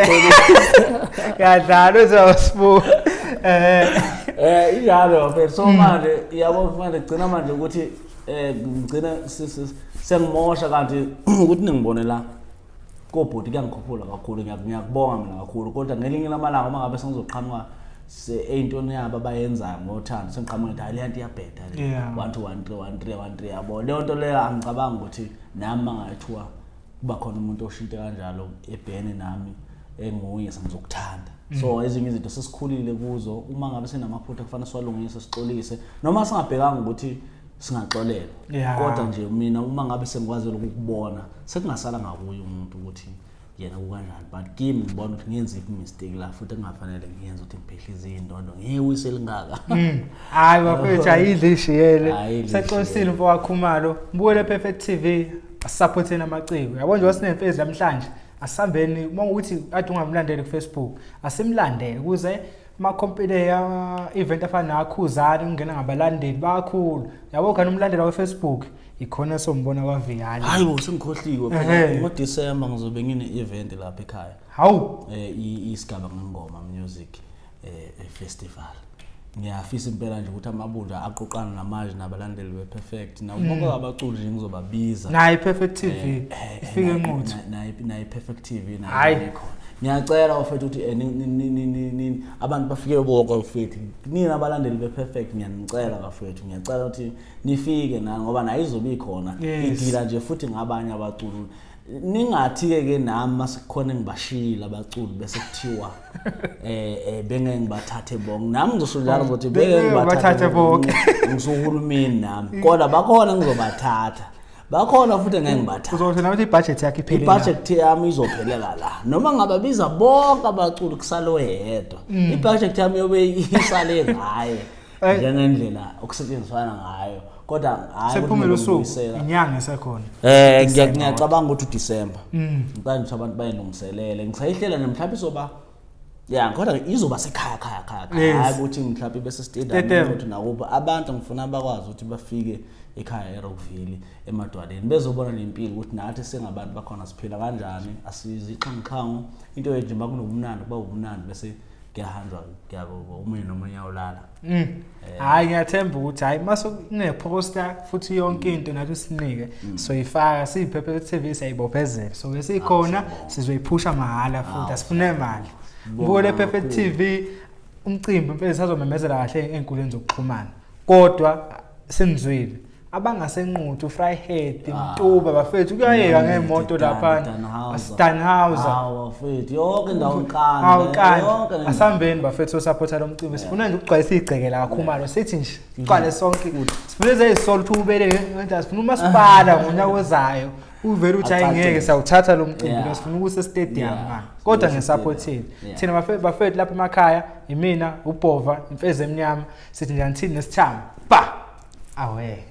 yadlala uzosibu. Injalo mfethu. So manje, yabo, manje gcina manje ukuthi ngigcina sengimosha, kanti ukuthi ningibone la kobhuti kuyangikhuphula kakhulu. Ngiyakubonga mina kakhulu, kodwa ngelinye lamalanga uma ngabe sengizoqhamuka ey'ntweni yabo abayenzayo ngothando, sengiqhamuka ngithi hayi, le nto iyabheda le, 1 2 1 3 1 3 1 3, yabo, leyo nto leyo angicabanga ukuthi nami mangayithiwa kuba khona umuntu oshintshe kanjalo ebhene nami enguye, sengizokuthanda. So ezinye izinto sesikhulile kuzo, uma ngabe sinamaphutha kufanele siwalungise, sixolise, noma singabhekanga ukuthi singaxolelwa. Kodwa nje mina uma ngabe sengikwazile ukukubona, sekungasala ngakuye umuntu ukuthi yena kukanjani, but kimi ngibona ukuthi ngenze i-mistake la futhi engingafanele ngiyenze, ukuthi ngiphehlize iy'ndondo ngewisi elingaka. Hayi bafethu, ayidle ishiyele. Ayidle. Sexolisile Ishiyele. mfo waKhumalo. Mbukele Perfect TV, asupporteni amaciko. Yabo nje sinemfezi namhlanje. Asihambeni, uma ukuthi kade ungamlandeli ku Facebook, asimlandele ukuze ama-company event afana nakhuzani ungena ngabalandeli bakhulu. Yabo, khona umlandela we Facebook ikhona sombona kwaViyali. Hayi bo, sengikhohliwe phela, ngoDisemba ngizobe ngine-event lapha ekhaya. Hawu. Isigaba ngengoma music festival. Ngiyafisa impela nje ukuthi amabundla aqoqana namanje nabalandeli be-Perfect nabo bonke abaculi nje ngizobabiza. Nayi Perfect TV ifike enquthu. Nayi Perfect TV nayo Hhayi. ikhona. Ngiyacela bafethu ukuthi abantu bafike bonke bafethu, nina abalandeli be-Perfect, ngiyanicela bafethu, ngiyacela ukuthi nifike nani ngoba nayo izobe ikhona. Idila nje futhi ngabanye abaculi, ningathi-ke ke nami masekukhona engibashiyile abaculi bese kuthiwa bengeke ngibathathe bonke. Nami ngizosho njalo, ngizothi bengeke Bengeke ngibathathe ngibathathe bonke. Ngisuhulumeni nami, kodwa bakhona ngizobathatha, bakhona futhi ngeke ngibathathe. Uzosho nawe ukuthi ibudget yakhe iphelele la. Ibudget yami izophelela la, noma ngababiza bonke abaculi kusale oyedwa, ibudget yami yobe isale ngaye njengendlela okusetshenziswana ngayo, kodwa hhayi ukuthi Sephumile usuku, ngizobuyisela. Inyanga esekhona. Ngiyacabanga ukuthi uDecember. Ngicabanga ukuthi abantu bayilungiselele. Ngisayihlela nje, mhlawumbe izoba, ya, kodwa izoba sekhaya khaya khaya khaya. Hayi ukuthi mhlawumbe bese stadium Stadium. ukuthi nakubo abantu ngifuna bakwazi ukuthi bafike ekhaya eRockville emadwaleni, bezobona nempilo ukuthi nathi singabantu bakhona siphila kanjani, asizixhanxhangu into yethu nje, makunobumnandi kuba ubumnandi, bese kuyahanjwa kuyabo omunye nomunye uyawulala. Hayi, ngiyathemba ukuthi hayi, mase kune-poster futhi yonke into nathi usinike, soyifaka siyiphephe TV, siyayibophezela, so besikhona. Siyabonga. Sizoyiphusha mahhala futhi, asifune mali. Sibonga Mbukele Perfect kakhulu. TV, umcimbi mfethu sazomemezela kahle ey'nkundleni zokuxhumana, kodwa senizwile abangasenquthu, Vryheid, Mtuba, bafethu, kuyayeka ngemoto lapha, Stanhauser. Hawu bafethu, yonke indawo, Nkandla. Hawu, Nkandla. Yonke le ndawo. Asambeni bafethu, sosupporta lo mcimbi. Sifuna nje ukugcwalisa igceke la kakhumalo, sithi nje siqale sonke, sifuna ezeyisolo ukuthi ubele ngenza, sifuna umasipala ngonyaka ozayo uvele uthi hayi, ngeke Acacele. siyawuthatha lo mcimbi lo, sifuna ukuse stadium manje, kodwa Sifuna ngesupport stadium. thina bafethu lapha emakhaya, imina ubhova imfezi emnyama, sithi njani thini nesithamo ba awe.